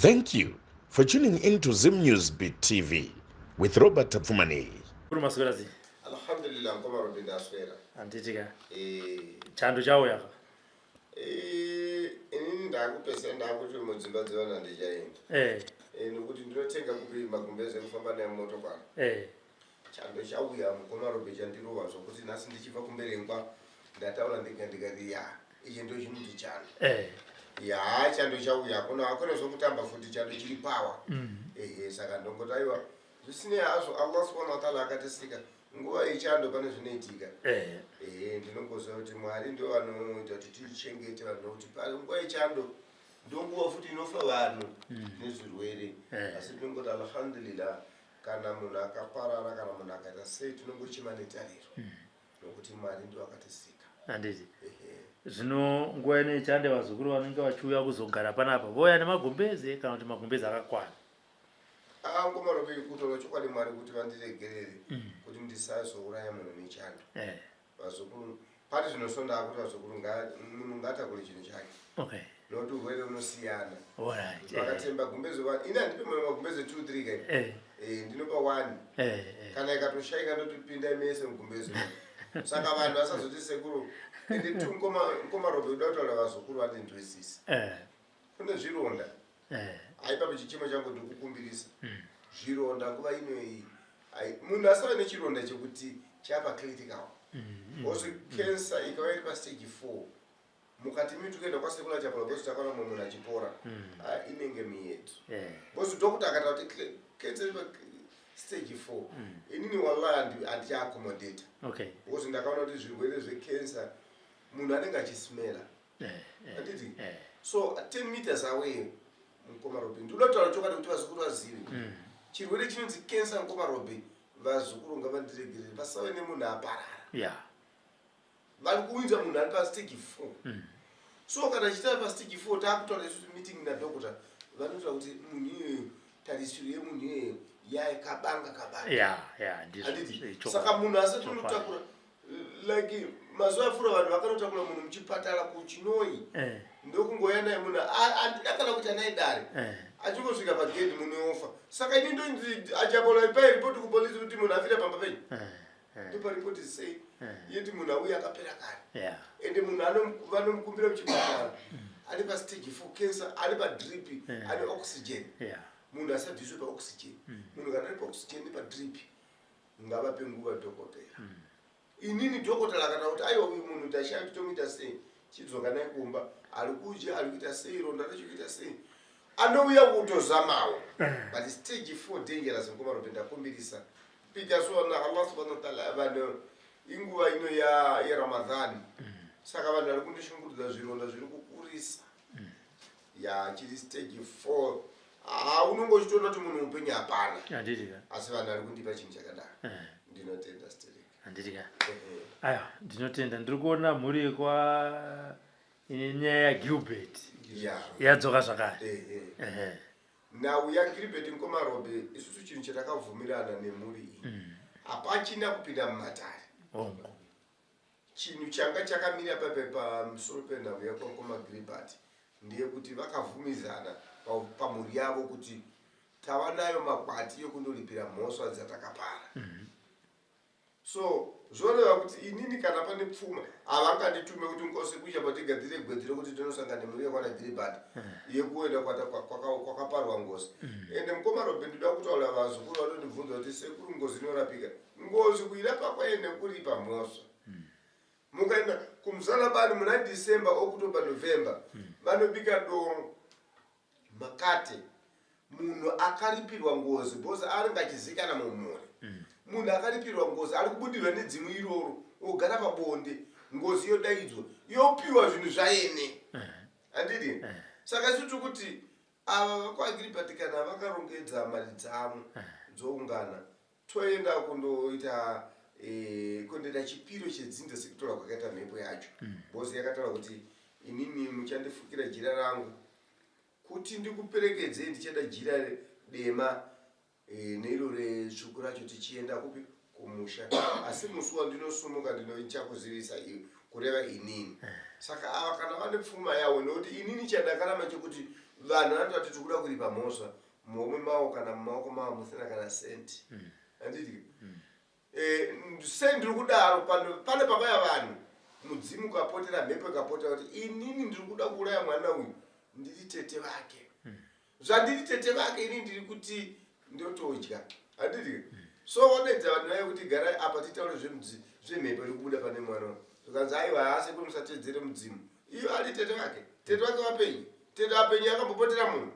Thank you for tuning in to Zim News Beat TV with Robert Tapfumaneyi. Kuri maswera sei? Alhamdulillah mkoma Robi ndaswera. Handiti ka. Eh. Chando chauya ka. Eh, inini ndakupesera ndakuti mudzimba dzevana ndichaenda. Eh. Eh, nokuti ndinotenga kupi magumbeze ekufamba nayo motokari. Eh. Chando chauya mukoma Robi chandirova zvokuti nhasi ndichibva kumberengwa ndataura ndega ndikati ya ichi ndo chinoti chando. Eh. Ya chando chauya hakuna hakuna zvokutamba futi chando chiri pawa. Ehe saka ndongoti aiwa zvisinei hazvo Allah subhanahu wa ta'ala akatisika nguva yechando pane zvinoitika. Eh. Ehe ndinongoziva kuti Mwari ndo vanoita kuti tichengete vanhu nokuti pane nguva yechando ndonguva futi inofa vanhu nezvirwere. Eh. Asi tinongoti alhamdulillah kana munhu akaparara kana munhu akaita sei tinongochema netariro nokuti Mwari ndo akatisika. Handiti. Ehe. Zvino nguva ino yechando vazukuru vanenge vachiuya kuzogara panapa vouya nemagumbeze kana kuti magumbeze akakwana. Ah, ngoma robe kutaura chokwadi Mwari kuti vandiregerere kuti ndisazouraya munhu nechando. Eh. Vazukuru pari zvino so ndakuti vazukuru munhu ngaatakure chinhu chake Okay. nokuti urwere unosiyana. Alright. Eh. Vakatemba gumbeze one ini handipe mumwe magumbeze 2 3 kai. Eh. Eh, ndinopa one. Eh. Eh. Kana ikatoshaika ndotipinda mese mugumbeze. Saka vanhu vasazoti sekuru ende tu ngoma ngoma robe uda kutaura vazukuru vandinzwisise. Eh. Kune zvironda. Eh. Haipapo chichemo changu ndikukumbirisa. Zvironda nguva inoyi munhu asave nechironda chekuti chapa critical. Also cancer ikava iri pastage 4 mukati mimi tukaenda kwasekuru achapora because takaona mumwe munhu achipora ah, inenge miyedzo Eh. because doctor akataura kuti cancer iri pa stage 4 inini wallahi handichaaccommodata Okay. because ndakaona kuti zvirwere zvecancer munhu anenge achismela Eh. Eh. handiti Eh. so 10 meters away mukoma Robi ndinoda kutaura chokwadi kuti vazukuru vazive chirwere chinonzi cancer mukoma Robi vazukuru ngavandiregerere pasave nemunhu aparara Yeah. vari kuunza munhu ari pastage 4 so kana chiita pastage 4 taakutaura isusu meeting nadoctor vanotaura kuti munhu iyoyo tarisiro yemunhu iyoyo yakabanga kabanga Yeah. Yeah. Ndizvo. handiti Eh, chokwadi. saka munhu asati Chokwadi. unotakura like mazuva apfuura vanhu vakanotakura munhu muchipatara kuchinoi Eh. ndokungoya naye munhu handina kana kuti anaye dare Eh. achingosvika pagedhi munhu ofa saka ini ndonzi achabola ipai ripoti kupolisi kuti munhu afira pamba penyu Eh. Eh. ndopa ripoti sei Eh. yeti munhu auya akapera kare Yeah. ende munhu vanomukumbira muchipatara ari pastage 4 cancer ari padrip ane oxygen Yeah. munhu asabviswe paoxygen munhu kana ari paoxygen nepadrip ngavape nguva dhokotera inini dhokotera akataura kuti aiwa uyu munhu tashaya kuti tomuita sei chidzoka naye kumba ari kudya ari kuita sei ronda racho kuita sei anouya kutozamawo but stage 4 dangerous mukoma Robi ndakumbirisa pika so na Allah subhanahu wa ta'ala vanhu inguva ino ya yeramadhani saka vanhu vari kundishungurudza zvironda zviri kukurisa ya chiri stage 4 ha unonge uchitoona kuti munhu upenyu hapana Handiti ka. asi vanhu vari kundipa chinhu chakadaro Eh. ndinotenda sterek Handiti ka. Aiwa, ndinotenda. Ndiri kuona mhuri yekwa ine nyaya yaGilbert ya yadzoka zvakare. ehe Ehe. nhau yagilbert nkomarobe isusu chinhu chatakabvumirana nemhuri iyi hapachina kupinda mumatare Hongu. chinhu changa chakamira pape pamusoro penhau yakwakoma gilbert ndeyekuti vakabvumidzana pamhuri yavo kuti tava nayo makwati ekundoripira mhosva dzatakapara so zvoreva kuti inini kana pane pfuma havanganditume kuti nkosi kuchapa tigadzire gwedzi rekuti tinosangana nemhuri yakwana gilbert yekuenda kwakaparwa ngozi ende mukoma Robi ndinoda kutaura vazukuru vanondibvunza kuti sekuru ngozi inorapika ngozi kuirapa kwayo nekuripa mhosva mukaenda kumuzarabani muna December October November vanobika doro makate munhu akaripirwa ngozi because anenge achizikana mumhuri munhu akaripirwa ngozi ari kubudirwa nedzimwe iroro ogara pabonde ngozi yodaidzwa yopiwa zvinhu zvaene handiti saka isu tiri kuti ava vakwagiribhati kana vakarongedza mari dzavo dzoungana toenda kundoita kundoita chipiro chedzinza sekutora kwakaita mhepo yacho because yakataura kuti inini muchandifukira jira rangu kuti ndikuperekedzei ndichada jira dema neiro retsvuku racho tichienda kupi kumusha asi musi wandinosumuka ndinochakuzivisa kureva inini saka ava kana vane pfuma yavo nokuti inini chandakaramba chekuti Vanhu vanototi tiri kuda kuripa mhosva muhomwe mavo kana mumaoko mavo musina kana senti. Handiti? Eh, sei ndiri kudaro? Pane pakauya vanhu, mudzimu ukapotera, mhepo ikapotera kuti inini ndiri kuda kuuraya mwana uyu, ndiri tete vake. Zvandiri tete vake ini ndiri kuti ndotodya. Handiti? So wadaidza vanhu vaye kuti garai apa titaure zvemhepo iri kubuda pane mwana uyu. Zvikanzi aiwa haa sekuru musatedzere mudzimu. Iyo ari tete vake. Tete vake vapenyu. Tete vapenyu akambopotera munhu.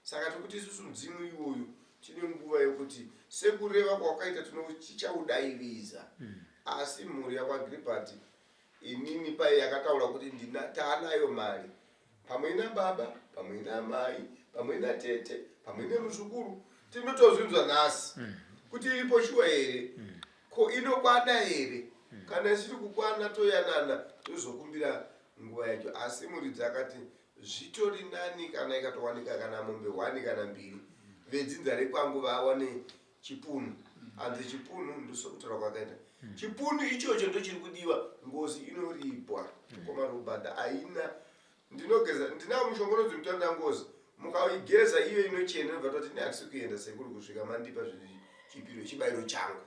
Saka tiri kuti isusu mudzimu iwoyu tine nguva yokuti sekureva kwawakaita tichaudairiza. Asi mhuri yakwaGilbert inini paye yakataura kuti ndina taanayo mari pamwe ina baba pamwe ina mai pamwe ina tete pamwe ine muzukuru tinotozvinzwa nhasi kuti iripo shuwa here ko inokwana here kana isiri kukwana toyanana tozokumbira nguva yacho asi muridzi akati zvitori nani kana ikatowanika kana mombe hwani kana mbiri vedzinza rekwangu vawane chipunu hanzi chipunu ndosokutaura kwakaita chipunu ichocho ndochiri kudiwa ngozi inoripwa mukoma Robert haina ndinogeza ndinawo mushonga unonzi mutanda ngozi mukaigeza iyo inochena inobva toti ne hatisi kuenda sekuru kusvika mandipa chipiro chibayiro changu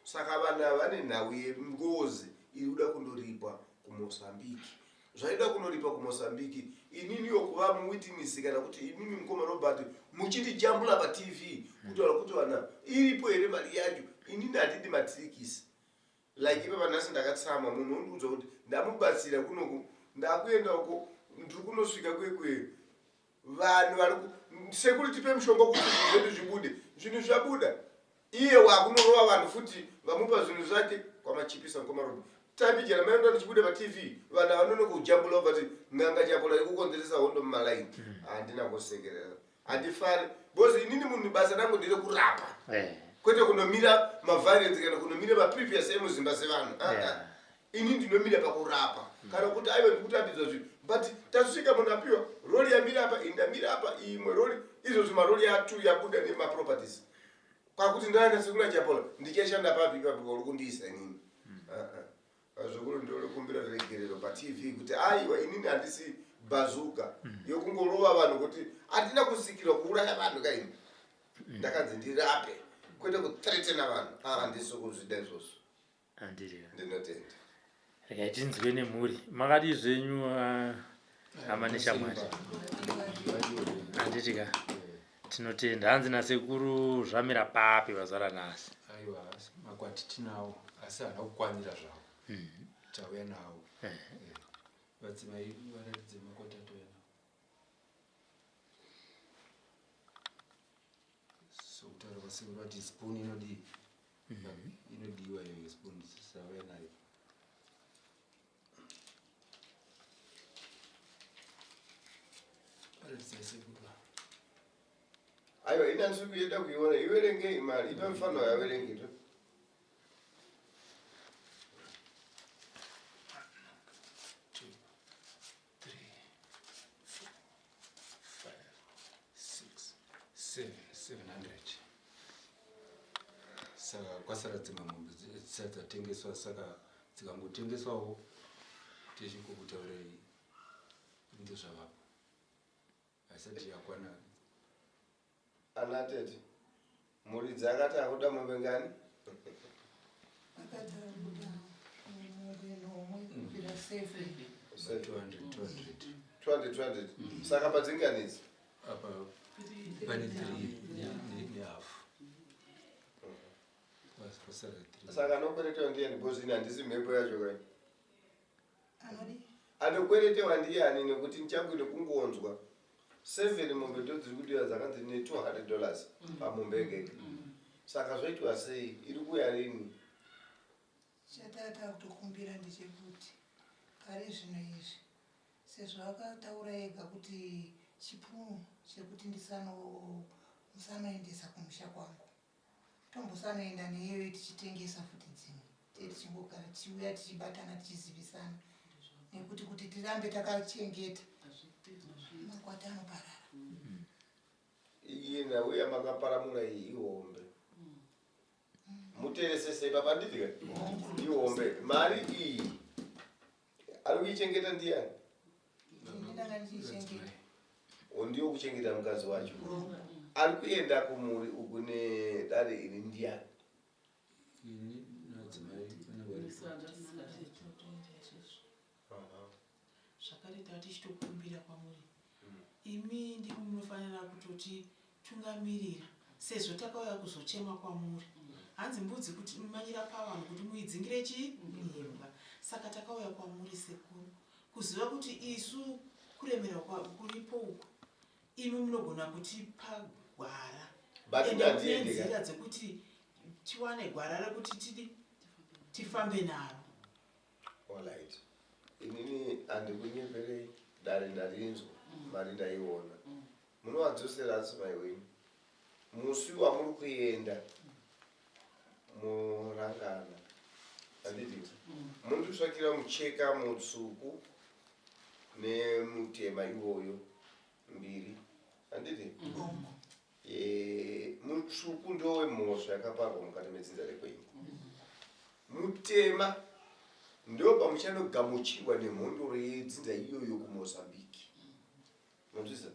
saka vanhu ava vane nhau yengozi iri kuda kundoripwa kuMozambique Zvaida kunoripa kuMozambique ininiwo kuva muwitinisi kana kuti imimi mukoma Robert muchindijambula paTV kutaura kuti vana iripo here mari yacho inini handidi matirikisi like ipapa nhasi ndakatsamwa munhu ondiudza kuti ndamubatsira kunoku ndakuenda uko ndiri kunosvika kwekweyo Vanhu vari sekuru tipe mushonga kuti zvinhu zvedu zvibude. Zvinhu zvabuda. Iye wakunorova vanhu futi vamupa zvinhu zvake kwamachipisa mukoma Robi. Tambijana mai ndo ndichibuda pa TV vanhu avanonoka kujambula vati n'anga chapula ikukonzeresa hondo mumalaini. Handina kusekerera. Handifari because inini munhu basa rangu ndere kurapa. Eh. Kwete kunomira maviolence kana kunomira maprevious emuzimba sevanhu. Ah, ah. Ini ndinomira pakurapa kana kuti aiwa ndikutambidzwa zvinhu but tasvika munhu apiwa roli yamira apa ini ndamira apa imwe roli izvozvi maroli atu yabuda nemaproperties kwakuti ndaenda sekuru achapola ndichashanda papi ipapo uri kundiisa inini vazukuru ndinokumbira regerero patv kuti aiwa inini handisi bazuka yokungorova vanhu kuti handina kusikirwa kuuraya vanhu kaini ndakanzi ndirape kwete kuthreatena vanhu handisi kuzvida izvozvo Handiti. Ndinotenda. Regai tinzwe nemhuri. Makadii zvenyu ah, hama neshamwari? Handiti ka. Tinotenda. Hanzi nasekuru zvamira papi vazara nhasi. Aiwa, makwati tinawo asi haana kukwanira zvawo. Tauya nawo. Vadzimai varatidze makwati atauya nawo. Sokutaura kwasekuru vati spoon inodii? Inodiwa iyoyo spoon sauya nayo. Varatidzai sekuru. Aiwa ini handisi kuyeda kuiona iverengei mari ipa mufana yaverenge to. Two, three, four, five, six, seven, 700. Saka kwasara dzimwe mombe dzisati dzatengeswa, saka dzikangotengeswawo tichingokutaurei ndozvavapo, haisati yakwana. Ana tete muridzi akati akuda mombe ngani? Akati akuda mombe nomwe kubvira 7. 200, 200. 200 200. Saka padzingani idzi? Apa pane 3 nehalf. Kwasara 3. Saka anokweretewa ndiyani because ini handisi mhepo yacho kai. Anodi? Anokweretewa ndiyani nekuti ndichangwine kungonzwa 7 mombe ndodziri kudiwa dzakanzi ne 200 dollars pamombe yega yega. Saka zvoitwa sei? Iri kuuya rini? Chatata kutokumbira ndechekuti pari zvino izvi sezvo akataura ega kuti chipunu chekuti ndisano musanoendesa kumusha kwangu tombosanoenda neiyoyo tichitengesa futi dzimwe tee tichingogara tichiuya tichibatana tichizivisana nekuti kuti tirambe takachengeta makwati anoparara. Iyi nhau yamakaparamura iyi ihombe. Muteresese ipapa handiti ka? Ihombe. Mari iyi ari kuichengeta ndiyani? ndanga ndichichengeta. Ndiyo kuchengeta mukadzi wacho. Ari kuenda kumhuri uku nedare iri ndiyani? Ini nadzimai vanenge varipo. Zvakare tava tichitokumbira kwamuri imi ndimi munofanira kutotitungamirira sezvo takauya kuzochema kwamuri. Hanzi mbudzi kuti manyira pavanhu kuti muidzingire chii imbwa. Saka takauya kwamuri sekuru kuziva kuti isu kuremerwa kuripo uku imi munogona kutipa gwara. But Ende mune ndandiende ka. nzira dzekuti tiwane gwara rekuti tidi tifambe naro. Alright. Inini handikunyeperei dare ndarinzwa mari ndaiona. Munovadzosera adzimai wenyu. Musi wamuri kuenda morangana. Handiti? Monditsvakira mucheka mutsvuku nemutema iwoyo mbiri. Handiti? Mutsvuku ndowemhosva yakaparwa mukati medzinza rekwenyu. Mutema ndopamuchanogamuchirwa nemhondoro yedzinza iyoyo kuMozambique. Manzwisisa?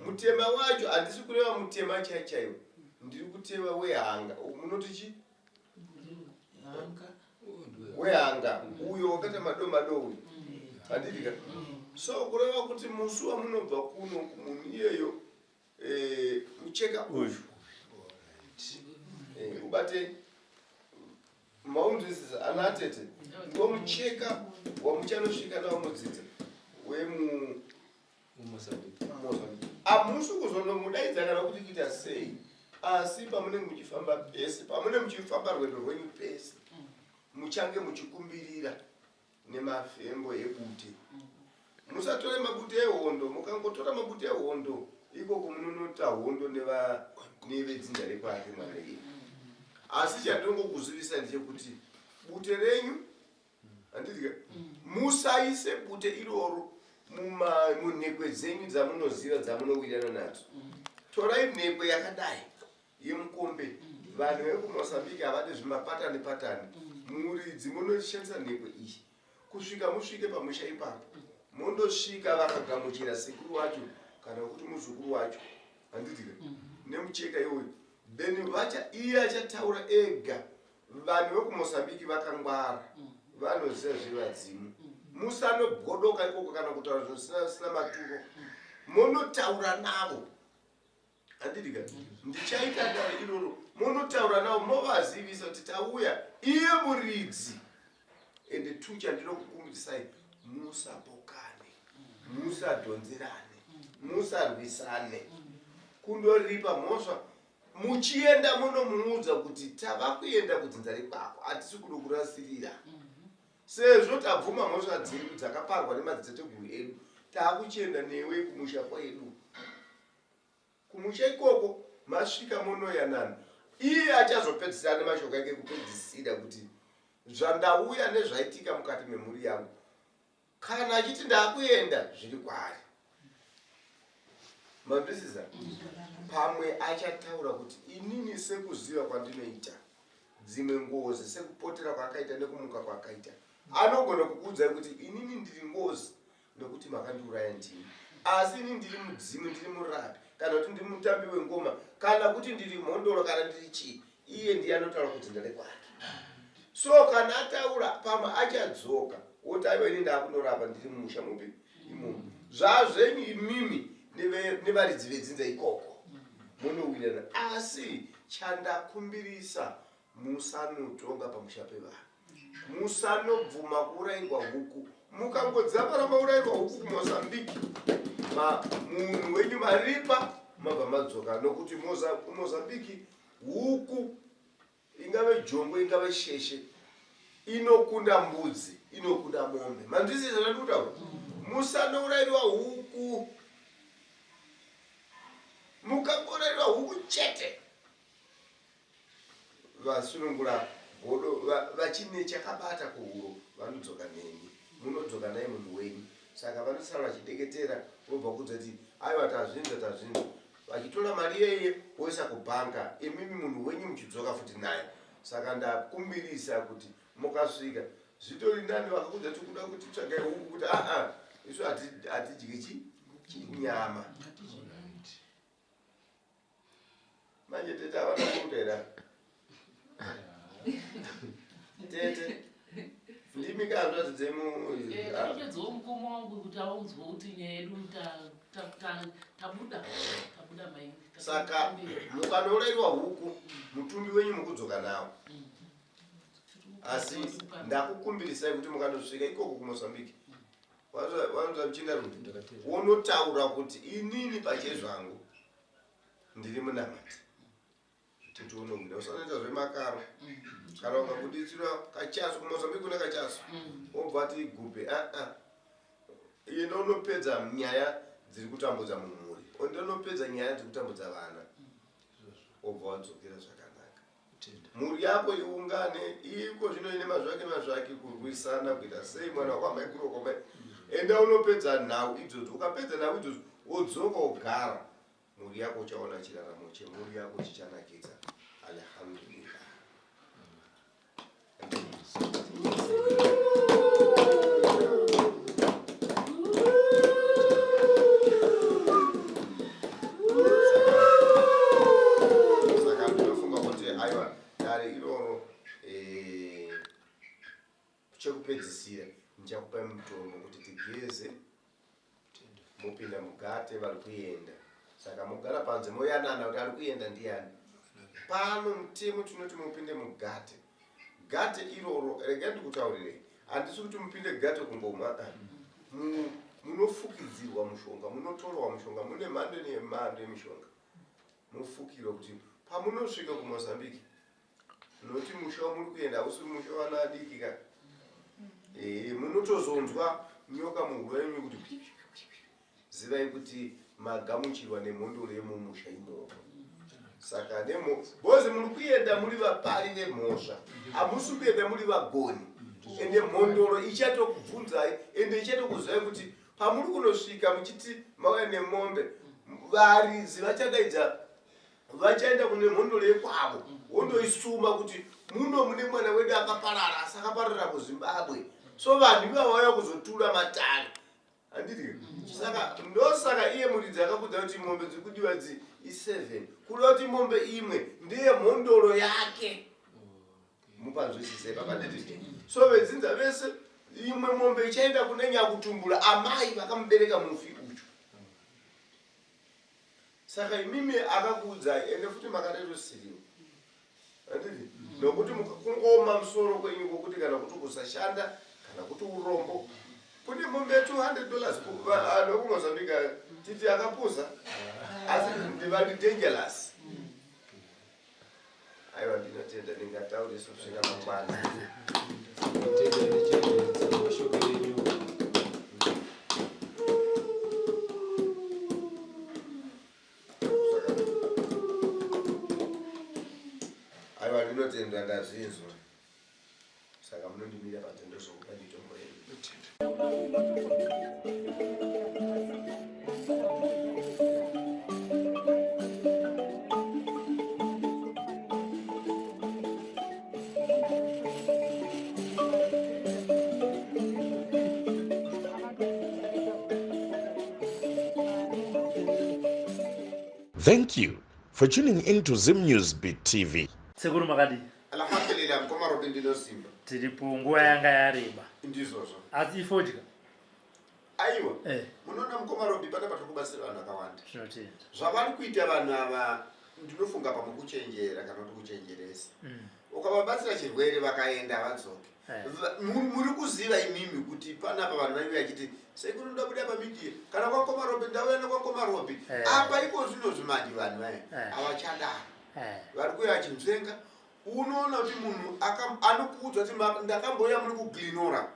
Mutema wacho handisi kureva mutema chai chaiwo, ndiri kuteva wehanga. Munoti chi? Hanga. Wehanga uyo wakaita madomado uyo. Handiti ka? So kureva kuti musi wamunobva kuno kumunhu iyeyo mucheka uyu. Ubate maunzwisisa ana atete ngomucheka wamuchanosvika nawo mudzidza wemu Mozambique. Mozambique. Hamusi kuzonomudaidza kana kuti kuita sei, asi pamunenge muchifamba pese, pamunenge muchifamba rwendo rwenyu pese, muchange muchikumbirira nemafembo ebute. Musatore mabute ehondo, mukangotora mabute ehondo ikoko munonota hondo nevedzinza rekwake mwana iye. Asi chandinongokuzivisa ndechekuti bute renyu handiti ka, musaise bute iroro munhekwe dzenyu dzamunoziva dzamunowirirana nadzo. Torai nhekwe yakadai yemukombe. Vanhu vekuMozambique havadi zvimapatani patani. Muridzi munoshandisa nhekwe iyi kusvika musvike pamusha ipapo. Mondosvika vakagamuchira sekuru wacho kana kuti muzukuru wacho, handiti ka, nemucheka iwoyo, then iye achataura ega. Vanhu vekuMozambique vakangwara, vanoziva zvevadzimu. Musanobhodoka ikoko kana kutaura zvisina maturo. Munotaura navo, handiti ka? Ndichaita dare iroro, munotaura navo movazivisa kuti tauya, iye muridzi. Ende tu chandinokukumbirisai, musapokane, musadhonzerane, musarwisane. Kundoripa mhosva muchienda munomuudza kuti tava kuenda kudzinza rekwako, hatisi kudo kurasirira sezvo tabvuma mhosva dzedu dzakaparwa nemadziteteguru edu, taakuchienda newe kumusha kwedu. Kumusha ikoko masvika munoyanana, iye achazopedzisira nemashoko ake ekupedzisira kuti zvandauya nezvaitika mukati memhuri yangu. Kana achiti ndakuenda, zviri kwaari. Manzwisisa? Pamwe achataura kuti inini sekuziva kwandinoita dzimwe ngozi, sekupotera kwaakaita nekumuka kwaakaita, anogona kukuudzai kuti inini ndiri ngozi nekuti makandiuraya ndini, asi ini ndiri mudzimu, ndiri murapi, kana kuti ndiri mutambi wengoma, kana kuti ndiri mhondoro, kana ndiri chii. Iye ndiye anotaura kuti ndare kwake. So kana ataura, pamwe achadzoka woti aiwa, ini ndaakundorapa ndiri mumusha mupi imomo. Zvazvenyu imimi nevaridzi vedzinza ikoko munowirirana. Asi chandakumbirisa, musanotonga pamusha pevanhu, musanobvuma kuurayirwa huku. Mukangodzamara maurayirwa huku kuMozambique, munhu wenyu maripa mabva madzoka, nokuti kuMozambique huku ingave jongwe ingave sheshe inokunda mbudzi, inokunda mombe. Manzwisisa zvandiri kutaura? Musanourayirwa huku. Mukangourayirwa huku chete, vasunungura godo vachine chakabata kuhuro, vanodzoka nemi, munodzoka naye munhu wenyu. Saka vanosara vachideketera, vobva kudza kuti aiwa, tazvinzwa, tazvinzwa, vachitora mari iyeye voisa kubhanga, imimi munhu wenyu muchidzoka futi naye. Saka ndakumbirisa kuti mukasvika zvitori nani vakakudza tikuda kuti tsvagai huku, kuti aa. Isu hatidyi chi nyama. Manje tete havana kuita here? Tete ndimi ka hanzvadzi dzemu eh, tinotoedzawo mukoma wangu kuti audzwe kuti nyaya yedu tabuda tabuda mai saka mukanourayiwa huku mutumbi wenyu mukudzoka nawo mm. asi ndakukumbirisai kuti mukanosvika ikoko kumozambique wanzwa muchinda rume wonotaura kuti inini pachezvangu ndiri munamati kuti unowina usanoita zvemakaro kana ukabuditsirwa kachasu kumozambique kune kachasu mm. wobva ati gupe aa iye ndonopedza nyaya dziri kutambudza mumhuri ndonopedza nyaya dziri kutambudza vana wobva wadzokera zvakanaka mhuri yako iungane iko zvino ine mazvake mazvake kurwisana kuita sei mwana wakwamaiguru wakwamai enda unopedza nhau idzodzo ukapedza nhau idzodzo wodzoka wogara mhuri yako uchaona chiraramo chemhuri yako chichanakidza alhamdulillah saka ndinofunga kuti aiwa dare iroro eh, chekupedzisira ndichakupai mutombo kuti tigeze mopinda mugate vari kuenda saka mogara panze moyanana kuti ari kuenda ndiyani pano mutemo tinoti mupinde mugate gate iroro regai ndikutaurirei handisi kuti mupinde gate kungoma ah. munofukidzirwa mushonga munotorwa mushonga mune mhando nemhando yemishonga mofukirwa kuti pamunosvika kumozambique nokuti musha wamuri kuenda hausi musha wana adiki ka ee munotozonzwa nyoka muhuro yenyu kuti zivai kuti magamuchirwa nemhondoro yemumusha imomo saka nemo bhozi muri kuenda muri vapari vemhosva hamusi kuenda muri vagoni ende mhondoro ichatokubvunzai ende ichatokuzivai kuti pamuri kunosvika muchiti mauya nemombe varidzi vachadaidza vachaenda kune mhondoro yekwavo wondoisuma kuti muno mune mwana wedu akaparara asi akaparara kuzimbabwe so vanhu ivava vauya kuzotura matare handiti saka ndosaka iye muridzi akakudza kuti mombe dziri kudiwa dzi i7 kuda kuti mombe imwe ndeye mhondoro yake mupanzwisise papa nditi so vedzinza vese imwe mombe ichaenda kune nyakutumbura amai vakamubereka mufi uchu saka imimi akakuudzai ende futi makarerusiriwa handiti nokuti kungooma musoro kwenyu kwokuti kana kuti kusashanda kana kuti urombo kune mombe 200 dollars nokumozambika titi akapuza asi ndivari dangerous Aiwa ndinotenda ndingataurisa kusvika mangwana. Aiwa ndinotenda ndazvinzwa. Saka munondimira panze ndozokupa mitombo yenyu. Thank you for tuning in to Zim News Beat TV. Sekuru makadii? Alhamdulillah mkoma Robi ndinosimba. Tiripo nguva yanga yareba. Ndizvozvo. Asi ifodya. Aiwa. Eh. Munoona mkoma Robi pana patiri kubatsira vanhu vakawanda. Tinotenda. Zvavari kuita vanhu ava ndinofunga pamwe kuchenjera kana kuti kuchenjeresa. Mm. Ukavabatsira chirwere vakaenda havadzoke. Eh. Muri kuziva imimi kuti panapa vanhu vanenge vachiti sekuru ndabuda pamidia kana kwakoma Robi ndauya nekwakoma Robi. Eh. Apa iko zvinozvi manje vanhu vaya Eh. havachadaro. Eh. Vari kuuya vachinzvenga unoona kuti munhu anokuudza kuti ndakambouya muri kuglinora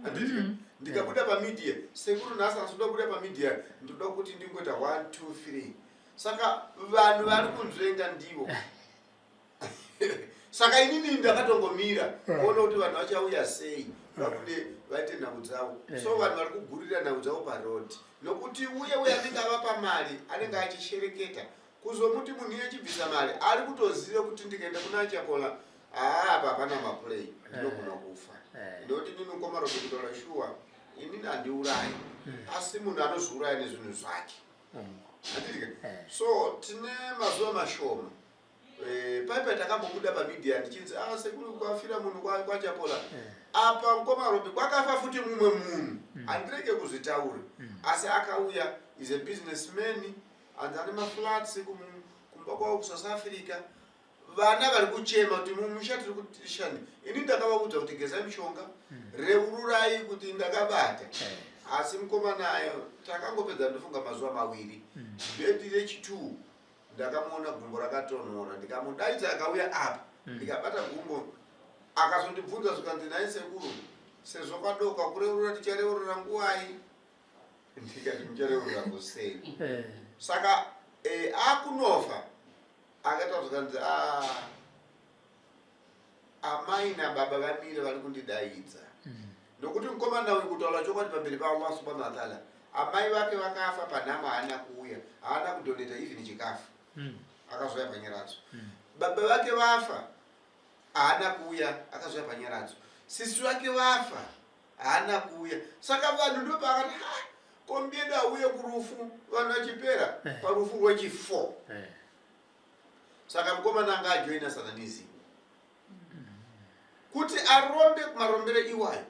handiti mm -hmm. ndikabuda pamedia sekuru nhasi asi kuda kubuda pamedia ndinoda kuti ndingoita 1 2 3 saka vanhu vari kunzvenga ndivo saka inini ndakatongomira kuona kuti vanhu vachauya sei vabude vaite nhau dzavo so vanhu vari kugurira nhau dzavo paroad nokuti uye uye anenge avapa mari anenge achishereketa Kuzomuti munhu iye chibvisa mari ari kutoziva kuti ndikaenda kuna Achapola haa apa hapana maplay ndinogona kufa. Eh. Ndokuti nini mukoma Robi kutaura shuwa Inini handiurayi, asi munhu anozviuraya nezvinhu zvake. Handiti ka? So tine mazuva mashoma. Eh, pai takambobuda pamedia ndichinzi ah, sekuru kwafira munhu kwachapola apa mukoma Robi kwakafa futi mumwe munhu. Handirege kuzvitaura, asi akauya is a businessman and ane maflats kumba kwavo kuSouth Africa. Vana vari kuchema kuti mumusha tiri kushanda. Ini ndakavaudza kuti gezai mishonga, reururai kuti ndakabata. Asi mukomana ayo takangopedza ndofunga mazuva maviri, bhedi rechi2 ndakamuona gumbo rakatonhora, ndikamudaidza akauya apa, ndikabata gumbo, akazondibvunza zvikanzi, nhai sekuru, sezvo kwadoka kureurura tichareurura nguwai? Ndikati muchareurura kuseni. Saka akunofa akataura zvikanzi, "Ah, amai nababa vamire vari kundidaidza." Nokuti mukomana uyu, kutaura chokwadi pamberi paAllah subhanahu wa taala, amai vake vakafa panhamo, haana kuuya, haana kudoneta even chikafu. Akazouya panyaradzo. Baba vake vafa, haana kuuya, akazouya panyaradzo. Sisi vake vafa, haana kuuya. Saka vanhu ndopaakati, ha, kombi yedu auye kurufu vanhu vachipera parufu rwechi4. Saka mukomana anga ajoina satanism kuti arombe marombero iwayo.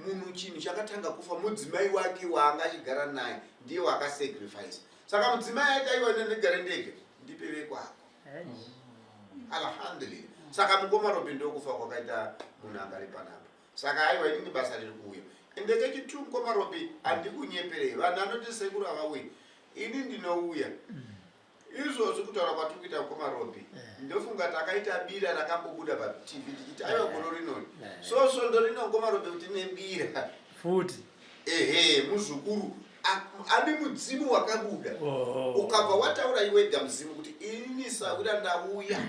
Munhu chinhu chakatanga kufa mudzimai wake waanga achigara naye, ndiye wakasacrifice. Saka mudzimai aiti, aiwa, ine ndigare ndega, ndipe vekwako. Alhamdulillah. Saka mukoma Robi, ndokufa kwakaita munhu angari panapa. Saka aiwa, inini basa riri kuuya. Ende kechi2, mukoma Robi, handikunyeperei. Vanhu anoti sekuru havauyi, ini ndinouya. Izvozvi kutaura kwatiri kuita, mukoma Robi, ndofunga takaita bira rakambobuda paTV tichiti aiwa, gore rinori. So svondo rino, mukoma Robi, kuti nebira futi. Ehe, muzukuru ane mudzimu wakabuda. Ukabva wataura iwega mudzimu kuti inini sawira ndauya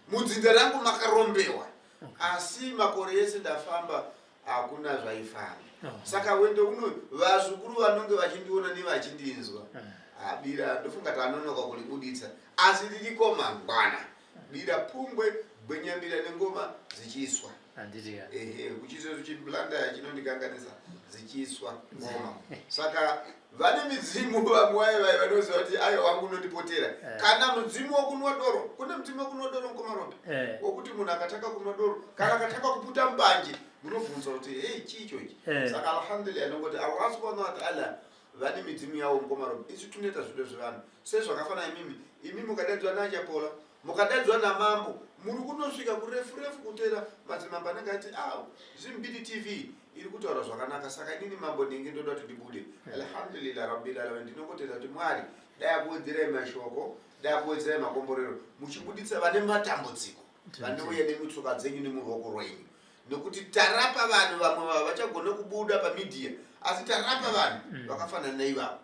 mudzinza rangu makarombewa, asi makore ese ndafamba hakuna zvaifamba. Saka wendo uno vazukuru vanonge vachindiona nevachindinzwa, bira ndofunga tanonoka kuribuditsa, asi ririko mangwana. Bira pungwe gwenyambira nengoma dzichiiswa. Handiti ka? Ehe, kuchiiswa chiblanda chinondikanganisa, dzichiiswa ngoma. Saka vane midzimu vamwe vaye vaye vanoziva kuti aiwa, wangu unondipotera. Kana mudzimu wokunwa doro, kune mudzimu wokunwa doro, mukoma Robi, wokuti munhu akatanga kunwa doro kana akatanga kuputa mbanje, munobvunza kuti, hei, chii ichochi? Saka alhamdulillah, nongoti Allah subhanahu wa taala vane midzimu yavo, mukoma Robi. Isu tinoita zvido zvevanhu sezvakafanana imimi. Imi mukadaidzwa nachapola, mukadaidzwa namambo, muri kunosvika kurefu refu kutera madzimambo anenge ati, a Zvimbiri TV iri kutaura zvakanaka, saka inini mambo ndinge ndoda kuti ndibude. Alhamdulillah rabbil alamin. Ndinongotenda kuti Mwari dai akuwedzerai mashoko, dai akuwedzerai makomborero muchibuditsa vane matambudziko vanouya nemutsoka dzenyu nemuruoko rwenyu, nekuti tarapa vanhu vamwe vava vachagona kubuda pamedia, asi tarapa vanhu vakafanana neivavo.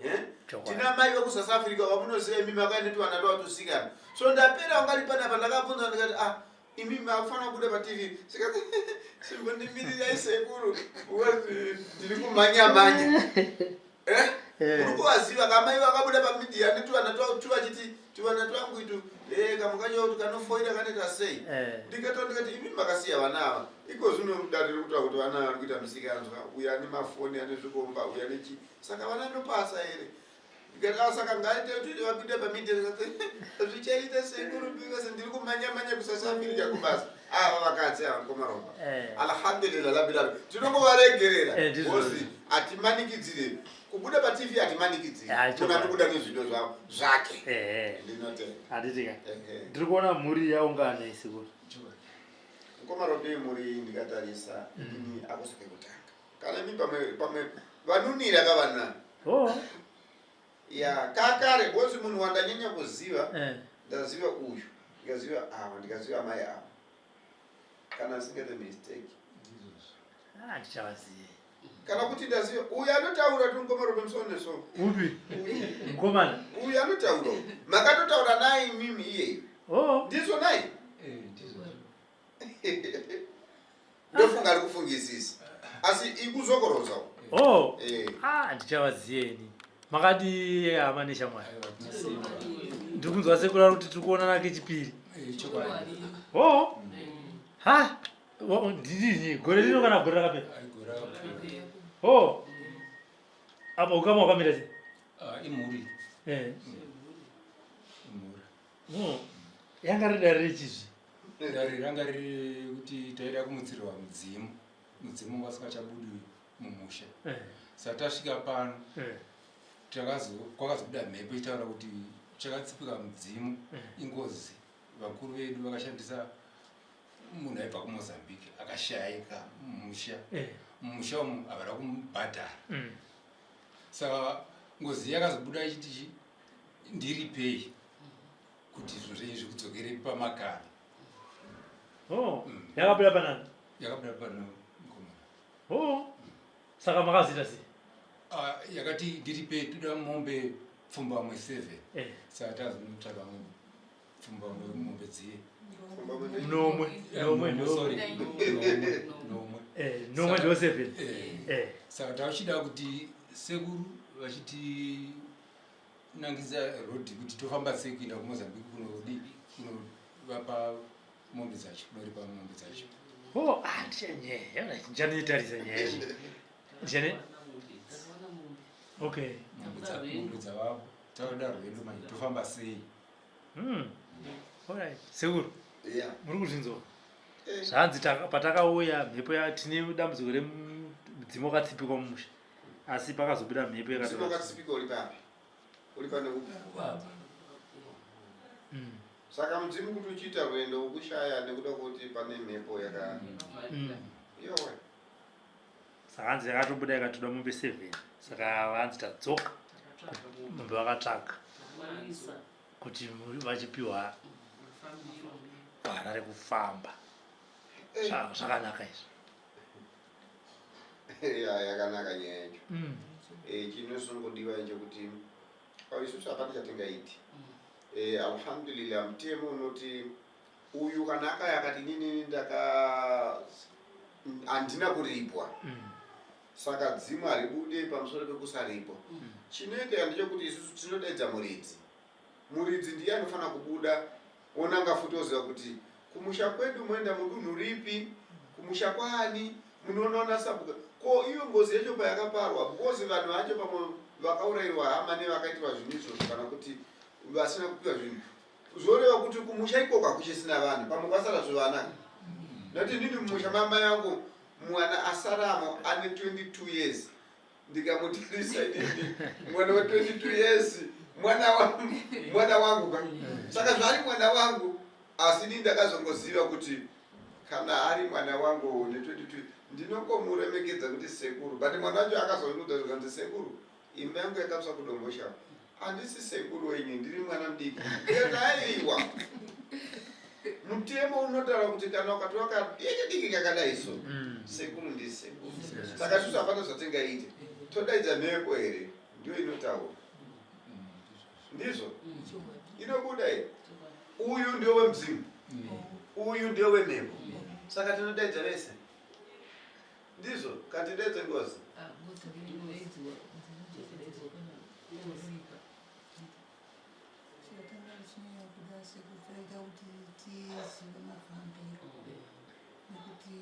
Eh? Chokwadi. Tina mai vekuSouth Africa vamunoziva imi, makaenda tivana twatusikana. So ndapera ungari panapa, ndakabvunza ndikati, ah, imi makufanira kubuda paTV. Sikati, simbondimirirai sekuru, because ndiri kumhanya mhanya. Eh? Muri kuvaziva kamai vakabuda pamedia netuvana tuvachiti tuvana twangu itu, kamwe kacho kuti kanofoira kanoita sei. Ndikataura ndikati, imi makasiya vana ava iko zvino dare riri kutaura kuti vana vari kuita misikanzwa, uyo ane mafoni, ane zvikomba, uyo ane chii, saka vana ndopasa here? Ndikati, ah, saka ngaite kuti vapinde pamedia. Zvichaita sekuru, because ndiri kumhanya mhanya kuSouth Africa kubasa. Ava vakadzi ava, mukoma Roba, alhamdulillah rabbil alamin, tinongovaregerera. Ndizvo. Because hatimanikidzire kubuda paTV, hatimanikidzire. Ah, Munhu chokwadi. anobuda nezvido zvavo zvake. Ndinotenda. Handiti ka? Ehe. Ndiri kuona mhuri yaungana isikuru. Mukoma Robi, mhuri ndikatarisa ini akusi kekutanga. Kana imi pamwe pamwe vanunira kavana. Ya, kakare bosi munhu wandanyanya kuziva, ndaziva uyu, ndikaziva ava, ndikaziva amai ava, kana asingaite mistake. Ah, ndichavazive. Kana kuti ndaziva uyu anotaura ti mukoma Robi musoneso. Upi mukomana? Uyu anotaura, makatotaura naye imimi iyeyo. Ndizvo naye. Ndofunga ari kufungisisa, asi ikuzokoroza. Ah, ndichavazive ini. Makadi hama neshamwari? Ndiri kunzwa sekurara kuti tiri kuonana kechipiri. Oh, ha, ndidini gore rino kana gore rakapera? Oh. Apa ukama wakamira sei? Ah, imhuri. Eh. Imhuri. Oh. Yanga riri dare rechizvi. Dare ranga riri kuti taida kumutsirwa mudzimu. Mudzimu wanga usingachabudi mumusha. Eh. Saka tasvika pano. Eh. Takazo kwakazobuda mhepo ichitaura kuti chakatsipika mudzimu Eh. ingozi. Vakuru vedu vakashandisa munhu aibva kumozambique akashaika mumusha eh. mumusha umu havana kumubhadhara mm. saka ngozi yakazobuda ichiti ndiripei kuti zvinhu zvenyu zvikudzokere pamakare oh, mm. yakabuda panani yakabuda pano mukomana oh. saka makazoita sei ah, yakati ndiripei toda mombe pfumbamwe seven eh. saka tazonotsvaka mombe pfumbamwe mombe dziye nomwe nomwe sorry nomwe eh, nomwe ndo seven eh. eh. Saka tachida kuti sekuru vachiti nangisa road kuti tofamba sei kuenda kumozambique kunodii kunovapa mombe dzacho kunoripa mombe dzacho oh ah ndichanyaya ndichanoitarisa nyaya iyi ndichane okay mombe dzavapo tauda rwendo manje tofamba sei Hmm. Alright. Sekuru. Yeah. Muri kuzvinzwa? Eh. Zvanzi patakauya mhepo ya tine dambudziko remudzimu wakatsipikwa mumusha. Asi pakazobuda mhepo yakati. Mudzimu wakatsipikwa uri papi? Uri pane upi? Saka mudzimu kuti uchiita rwendo ukushaya nekuda kuti pane mhepo yaka. Yowe. Saka hanzi yakatobuda ikatoda mombe 7. Saka hanzi tadzoka. Mombe vakatsvaga. Kuti vachipiwa gwara rekufamba. Eh. Zvakanaka izvi. Ya yakanaka nyaya yacho. Eh chinosongodiwa nchekuti isusu hapana chatingaiti. Eh alhamdulillah mutemo unoti uyu kana akaya akati inini ndaka handina kuripwa mm. Saka dzimu haribude pamusoro pekusaripwa mm. Chinoitika ndechekuti isusu tinodaidza muridzi. Muridzi ndiye anofanira kubuda onanga futi oziva kuti kumusha kwedu moenda mudunhu ripi, kumusha kwaani, munonoona sabhuka. Ko iyo ngozi yacho payakaparwa because vanhu vacho pamwe vakaurairwa hama nevakaitirwa zvinhu izvozvo kana kuti vasina kupiwa zvinhu zvoreva kuti kumusha ikoko hakuchisina vanhu pamwe kwasara zvivana nokuti inini mumusha mamai vangu mwana asaramo ane 22 years ndikamutarisa inini mwana wa 22 years mwana wa, mwana wangu ka saka zvaari mwana wangu asi ini ndakazongoziva kuti kana ari mwana wangu ne 22 ndinongomuremekedza kuti sekuru but mwana wacho akazondiudza zvikanzi sekuru Imba yangu yakatsva kudomboshava. Handisi sekuru wenyu, ndiri mwana mudiki. Ndikati aiwa. Mutemo unotaura kuti kana ukatova kadiki diki kakadai so, mm. sekuru ndi sekuru. Saka isusu hapana zvatingaite. Todaidza mhepo here? Ndiyo inotaura. Ndizvo? Inobuda here? Uyu ndio wemudzimu. Uyu ndio wemhepo. Saka tinodaidza vese. Ndizvo kati ndedze ngozi. Chatanga tichinyanya kuda sekutoita kuti tizive mafambiro nekuti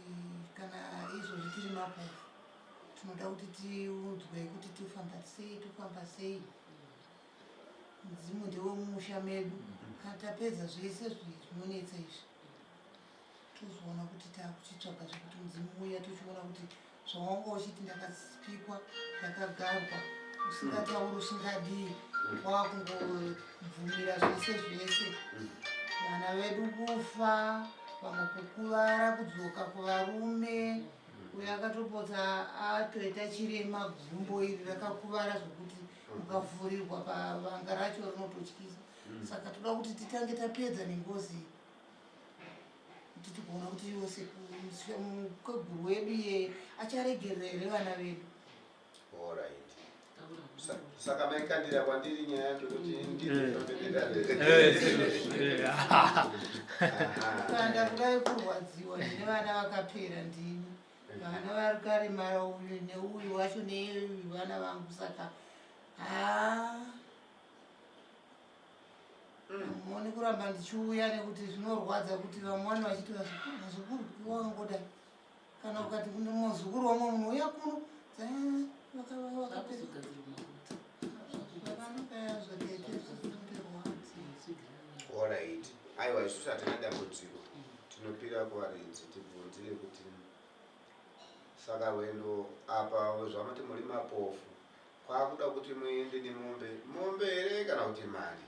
kana izvozvi tiri mapofu tinoda kuti tiudzwe kuti tofamba sei tofamba sei mudzimu ndewemumusha medu kana tapedza zvese zvinonetsa izvi tozoona kuti takuchitsvaga zvekuti mudzimu uya tochiona kuti zvawanga uchiti ndakapikwa ndakagarwa usingatauri usingadii wakungobvumira zvese zvese vana vedu kufa vamwe kukuvara kudzoka kuvarume uyo akatopotsa atoita chirema gumbo iri rakakuvara zvekuti mukavhurirwa pavanga racho rinototyisa saka toda kuti titange tapedza nengozi kuti tigoona kuti iwo mukweguru wedu iyeye acharegerera here vana vedu Alright. Saka maikandira kwandiri nyaya yacho kuti ndikanda kudai kurwadziwa ndine vana vakapera ndini vana vari karemara uyu neuyu wacho neuyu vana vangu saka haa Muone kuramba ndichiuya nekuti zvinorwadza kuti vamwe vanhu vachiti vazukuru vazukuru wakangodai kana ukati kune muzukuru wamwe munhu uya kuno Aiwa, isusu hatina dambudziko, tinopira kuvaridzi tibvunzire kuti saka rwendo apa zvamati muri mapofu kwakuda kuti muende nemombe mombe here kana kuti mari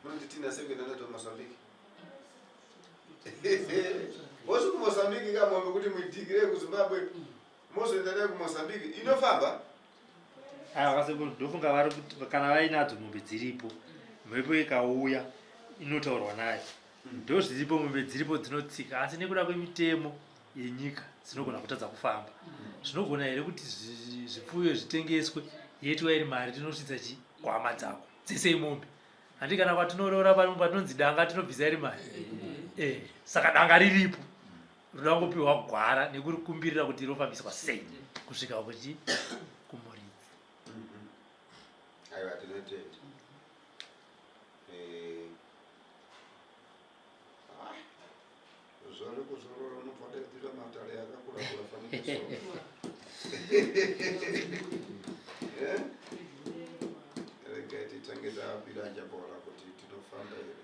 munonditina sei kuenda nato Mozambique mosi kuMozambique ka mombe kuti muidhigire kuZimbabwe mozoenda nayo kuMozambique inofamba Aiwa kasekuru ndofunga vari kuti kana vainadzo mombe dziripo mhepo ikauya inotaurwa nayo ndozviripo mombe dziripo dzinotsika asi nekuda kwemitemo yenyika dzinogona kutadza kufamba zvinogona here kuti zvipfuyo zvitengeswe yoitwa iri mari tinosvitsa chi kuhama dzako dzese imombe handi kana kwatinoroora pano patinonzi danga tinobvisa iri mari eh, saka danga riripo roda kungopiwa gwara nekurikumbirira kuti rofambiswa sei kusvika kuchi kumuridzi aiwa tinotenda eh, ah, zvare kuzorora unobva wadaidzira matare akakura kura fanika so eh? regai titange tapira njabora kuti tinofamba here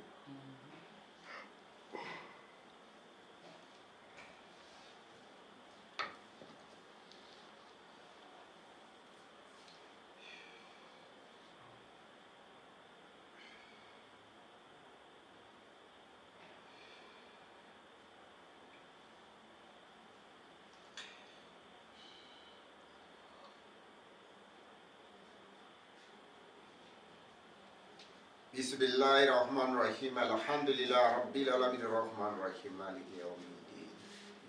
Bismillahi rahmani rahim alhamdulillah rabbil alamin rahmani rahim maliki yawmiddin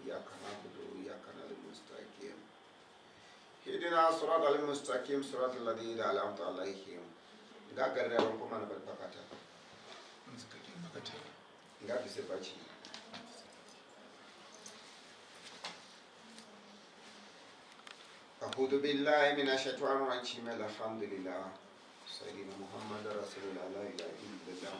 iyyaka na'budu wa iyyaka nasta'in ihdina siratal mustaqim siratal ladzina an'amta alaihim ngagarira vakomana vari pakati apa ngabvise pachii أعوذ بالله من الشيطان الرجيم الحمد لله سيدنا محمد رسول الله لا إله إلا الله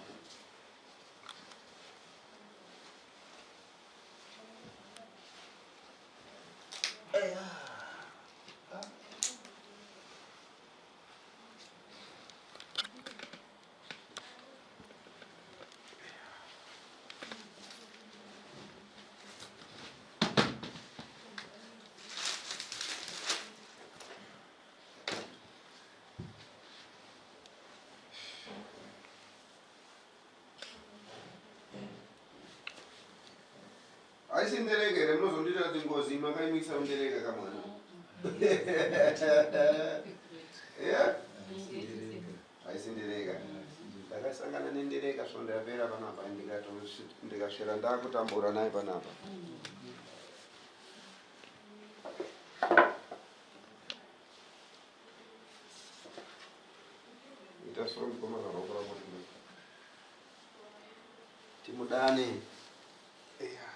Haisi ndereka here munozondiita kuti ngozi makaimikisa ndereka kamwana yeah? Haisi ndereka ndakasangana nendereka svondo yapera panapa ndikasvera ndakutambura naye panapa ita so mukoma karoko rako timudane eya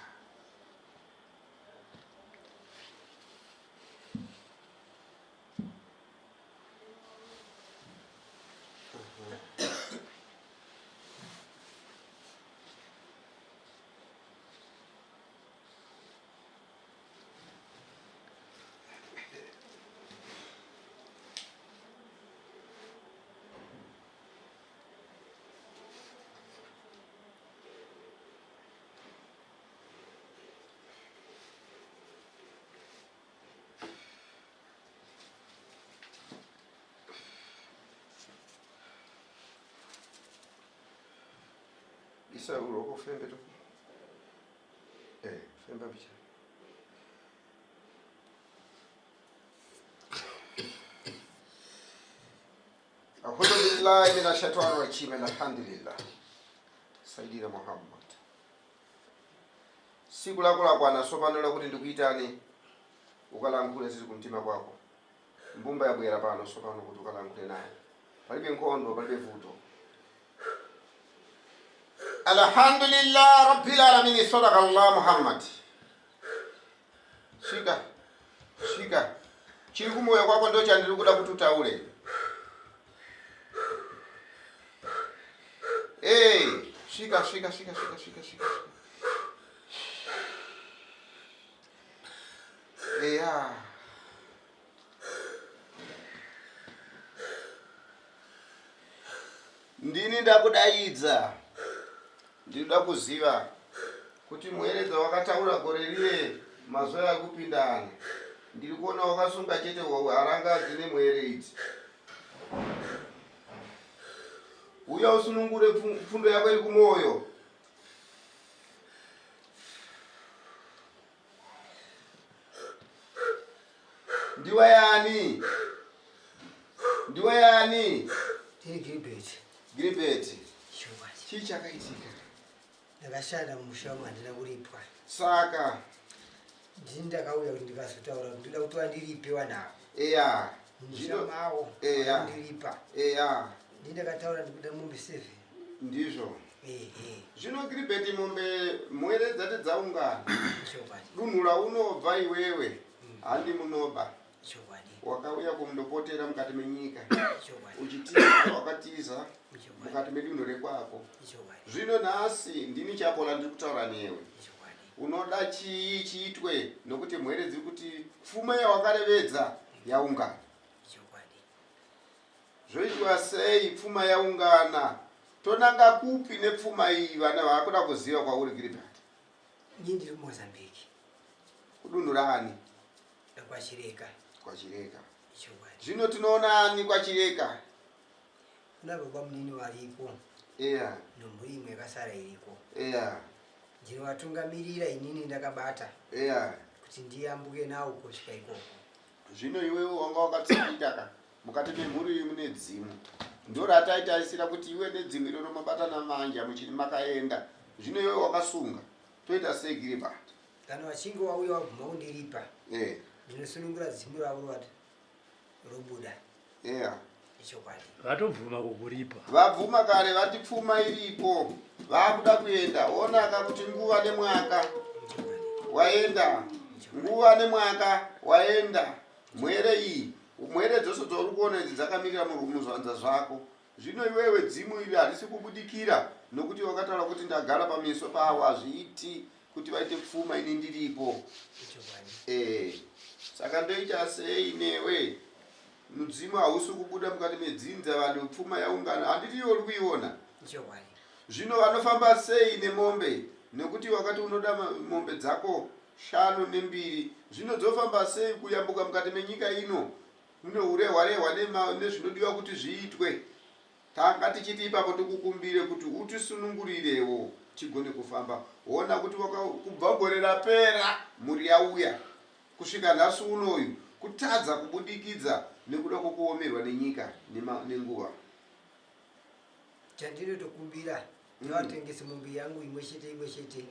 Isa uroko fembe to. Eh, femba picha. A'udhu billahi minash shaitani rajim. Alhamdulillah. Sayyidina Muhammad. Siku lako lakwana sopano lakuti ndikuitane ukalankhule zili kumtima kwako. Mbumba yabwera pano sopano kuti ukalankhule naye. Palibe nkhondo, palibe vuto. Alhamdulillah rabbil alamin sadaqa Allah Muhammad. Svika, svika. Chiri kumoyo kwako ndo chandiri kuda kuti utaure. Hey, svika, svika, svika, svika, svika, svika. Eya. Ndini ndakudaidza. Ndinoda kuziva kuti mhere dzawakataura gore riye mazuva ekupindana ndiri kuona wakasunga chete haranga dzine mhere idzi. Uya usunungure pfundo yako iri kumwoyo. Ndiwe yani? Ndiwe yani? Ndiri Gilbert. Gilbert. Chokwadi. Chii chakaitika? Ndakashanda mumusha umu handina kuripwa. Saka ndini ndakauya kuti ndikazotaura kuti ndoda kuti vandiripe vanhu ava. Eya. Mumusha mawo. Eya. Ndiripa. Eya. Ndini ndakataura ndikuda mombe 7. Ndizvo. Zvino Gilbert mombe mwere dzati dzaungana. Dunhu raunobva iwewe mm. handi munoba. Wakauya kumndopotera mukati menyika. Uchitiza wakatiza mukati medunhu rekwako. Zvino nhasi ndini Chapola ndiri kutaura newe. Unoda chii chiitwe nokuti mhwere dziri kuti pfuma yawakarevedza yaungana. Zvoitwa sei pfuma yaungana? Tonanga kupi nepfuma iyi vana vakuda kuziva kwauri Gilbert? Ini ndiri kuMozambique. Kudunhu raani? KwaChireka. KwaChireka. Zvino tinoona ani kwaChireka? Kuna baba munini variko. Eya. Nomhuri imwe yakasara iriko. Eya. Ndinovatungamirira inini ndakabata. Eya. Kuti ndiyambuke nawo kusvika ikoko. Zvino iwewe wanga wakatsipika ka mukati memhuri iyi mune dzimu ndorataitarisira kuti iwe nedzimu iroro mabatana manja muchiri makaenda zvino iwewe wakasunga toita sei Gilbert Kana vachinge wauya wabvuma kundiripa eh ndinosunungura dzimu ravo rovati robuda. Yeah. Ichokwadi. Vatobvuma kukuripa. Vabvuma kare vati pfuma iripo vakuda kuenda onaka kuti nguva nemwaka waenda nguva nemwaka waenda mwere iyi mwere dzose dzauri kuona idzi dzakamirira muzvanza zvako zvino iwewe dzimu iri harisi kubudikira nokuti wakataura kuti ndagara pameso pavo hazviiti kuti vaite pfuma ini ndiripo eh, saka ndoita sei newe mudzimu hausi kubuda mukati medzinza vanhu pfuma yaungana handiti iwe uri kuiona zvino vanofamba sei nemombe nekuti wakati unoda mombe dzako shanu nembiri zvino dzofamba sei kuyambuka mukati menyika ino mune urehwarehwa nezvinodiwa kuti zviitwe Tanga tichiti ipapo tikukumbire kuti utisunungurirewo tigone kufamba. Hona kuti kubva gore rapera mhuri yauya kusvika nhasi unoyu kutadza kubudikidza nekuda kwokuomerwa nenyika nenguva. Chandinotokumbira ndivatengese mombe yangu imwe chete imwe chete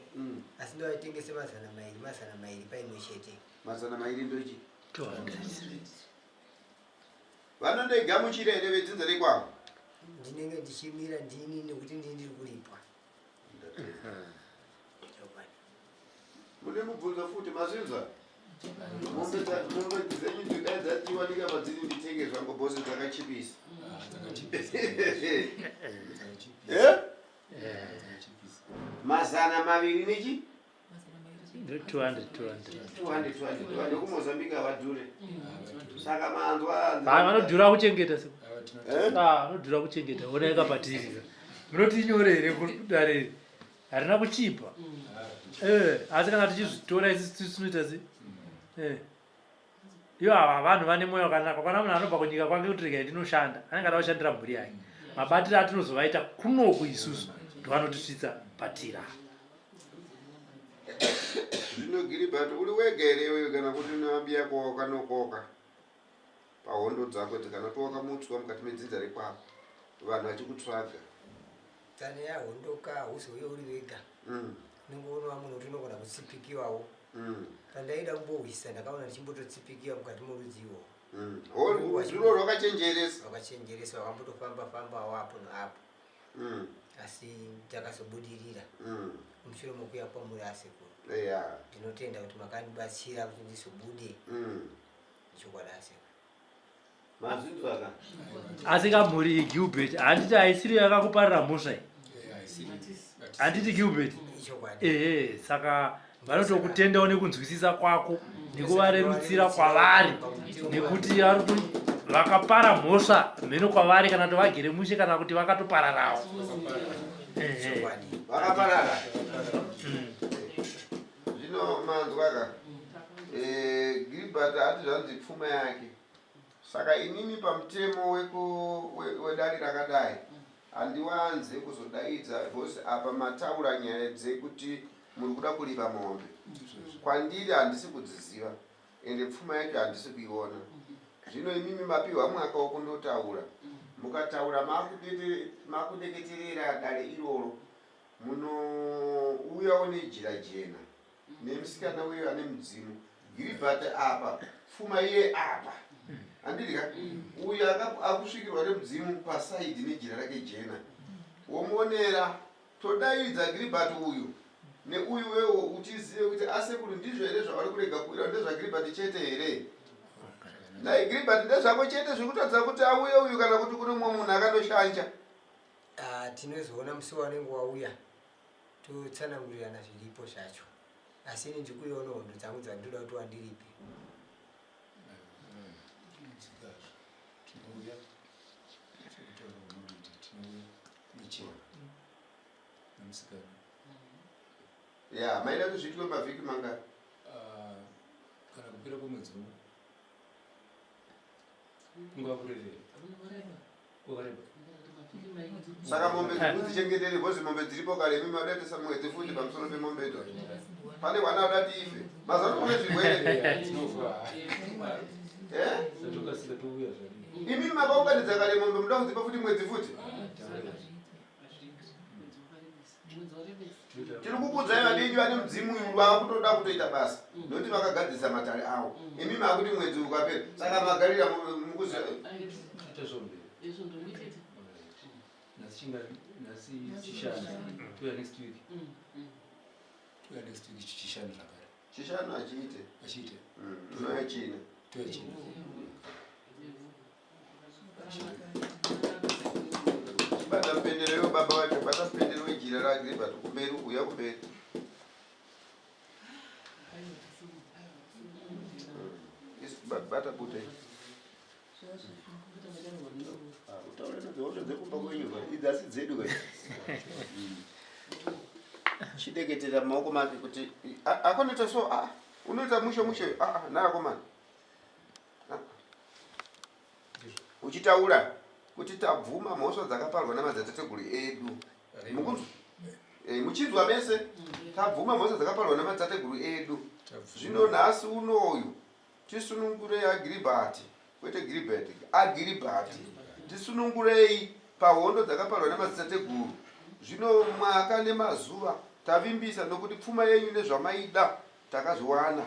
asi ndivaitengese 200 200 paimwe chete. 200 ndochi? 200. Vanondoigamuchira here vedzinza rekwavo? Ndinenge ndichimira ndini nekuti ndini ndiri kuripwa. Mune mubvunzo futi mazvinzwa? Mombe dzenyu dzidai dzachiwanika padziri nditenge zvangu bhosi dzakachipisa. Eh? 200 nechi? 200 200 vanhu vekumozambique havadhure saka manzwa vanodhura kuchengeta eh? ah, vanodhura kuchengeta onai kapatiri munoti inyore here kudare iri harina kuchipa eh, asi kana tichizvitora isi tinoita se eh. Ivo ava vanhu vane moyo wakanaka. Kana munhu anobva kunyika kwake kuti regai ndinoshanda, anenge ada kushandira mhuri yake. Mabatiro atinozovaita kunoku isusu ndovanotisvitsa patira. Zvino Gilbert uri wega here iwewe kana kuti une yako wakanokoka pahondo dzako idzi kana kuti wakamutswa mukati medzinza rekwako vanhu vachikutsvaga? Kana yahondoka hauzouye uri wega. Unenge unova munhu kuti unogona kutsipikiwawo. Pandaida kumbohwisa ndakaona ndichimbototsipikiwa mukati morudzi iwowo. Rudzi rwakachenjeresa. Rwakachenjeresa wakambotofamba fambawo apo neapo. Asi ndakazobudirira. Mushure mokuya kwamuri asekuru. Ndinotenda kuti makandibatsira kuti ndizobude. Chokwadi asekuru. Mazvinzwa ka? Asi ka mhuri iyi Gilbert handiti haisiri yakakuparira mhosva iyi? Handiti Gilbert? Ehe, saka vanotokutendawo nekunzwisisa kwako nekuvarerutsira kwavari nekuti vakapara mhosva mheno kwavari kana kuti vagere mushe kana kuti vakatopararawo. Chokwadi. Vakaparara. Zvino manzwa ka? Eh, Gilbert ati zvanzi pfuma yake. Saka inini pamutemo weku wedare rakadai handiwanze kuzodaidza because apa mataura nyaya dzekuti muri kuda kuripa mombe. Kwandiri handisi kudziziva ende pfuma yacho handisi kuiona. Zvino imimi mapiwa mwaka wekundotaura. Mukataura makudeketerera dare iroro munouyawo nejira jena. nemusikana uyo ane mudzimu giribhati apa pfuma iye apa handiti ka uyo akusvikirwa nemudzimu pasaidi nejira rake jena womuonera todaidza giribhati uyu neuyu wewo utizive kuti asekuru ndizvo here zvavari kurega kuwira ndezvagiribhati chete here nai giribhati ndezvako chete zvekutadza kuti auye uyu kana kuti kune mumwe munhu akanoshanja ah, tinozoona musi waunenge wauya totsanangurirana zviripo zvacho asi ini ndiri kuiona hondo dzangu dzandinoda kuti wandiripe ya maida kuti zviitwe mavhiki mangani ah, kana kupera kwemwedzi uno kungakurevera saka mombe dzikudzichengetere bhozi mombe dziripo kare imi madaitisa mwedzi futi pamusoro pemombe idzo pane wana adati ife mazano kune zvirwere eh? imi makaunganidza kare mombe muda kudzipa futi mwedzi futi tiri kukudzai vadiki vane mudzimu uyu vakutoda kutoita basa mm. nokuti vakagadzirisa matare avo mm. imi makuti mwedzi ukapera saka magarira mukuzi chishanu achiite achiite mm, china Bata mupendero iwe baba vacho, bata mupendero wejira raAgripa kumberi uya kumberi. Bata bute. Ah, utaure nadzo dzekumba kwenyu idzi asi dzedu ka. Chideketera maoko make kuti akonoita so ah unoita mushe mushe ah naakomana. Uchitaura kuti tabvuma mhosva dzakaparwa namadzatateguru edu. Mukunzwa? Eh, muchinzwa mese tabvuma mhosva dzakaparwa namadzitateguru edu. Zvino nhasi unoyu tisunungurei Agiribhati, kwete Giribhati, Agiribhati. Tisunungurei pahondo dzakaparwa namadzitateguru. Zvino mwaka nemazuva tavimbisa nokuti pfuma yenyu nezvamaida Takazviwana.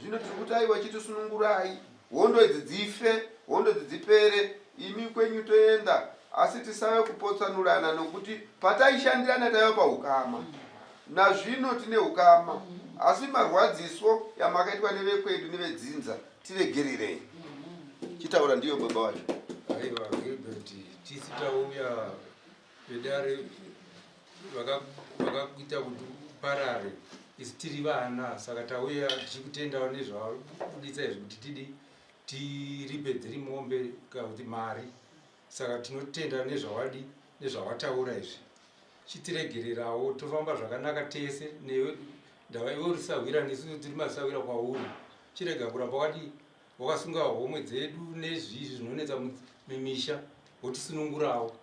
Zvino tiri kuti aiwa chitisunungurai. Hondo idzi dzife, hondo idzi dzipere, imi kwenyu toenda asi tisave kupotsanurana nokuti pataishandirana taiva paukama. Nazvino tine ukama asi marwadziso yamakaitwa nevekwedu nevedzinza tiregererei. Chitaura ndiyo baba wacho. Aiwa Gilbert, tisi tauya vedare vakakuita kuti uparare isu tiri vana saka tauya tichikutendawo nezvawabuditsa izvi kuti tidi tiripe dziri mombe kana kuti mari saka tinotenda nezvawadi nezvawataura izvi chitiregererawo tofamba zvakanaka tese newe ndava iwe uri sahwira nesu tiri masahwira kwauri chirega kuramba wakadii wakasunga homwe dzedu nezvizvi zvinonetsa mumisha wotisunungurawo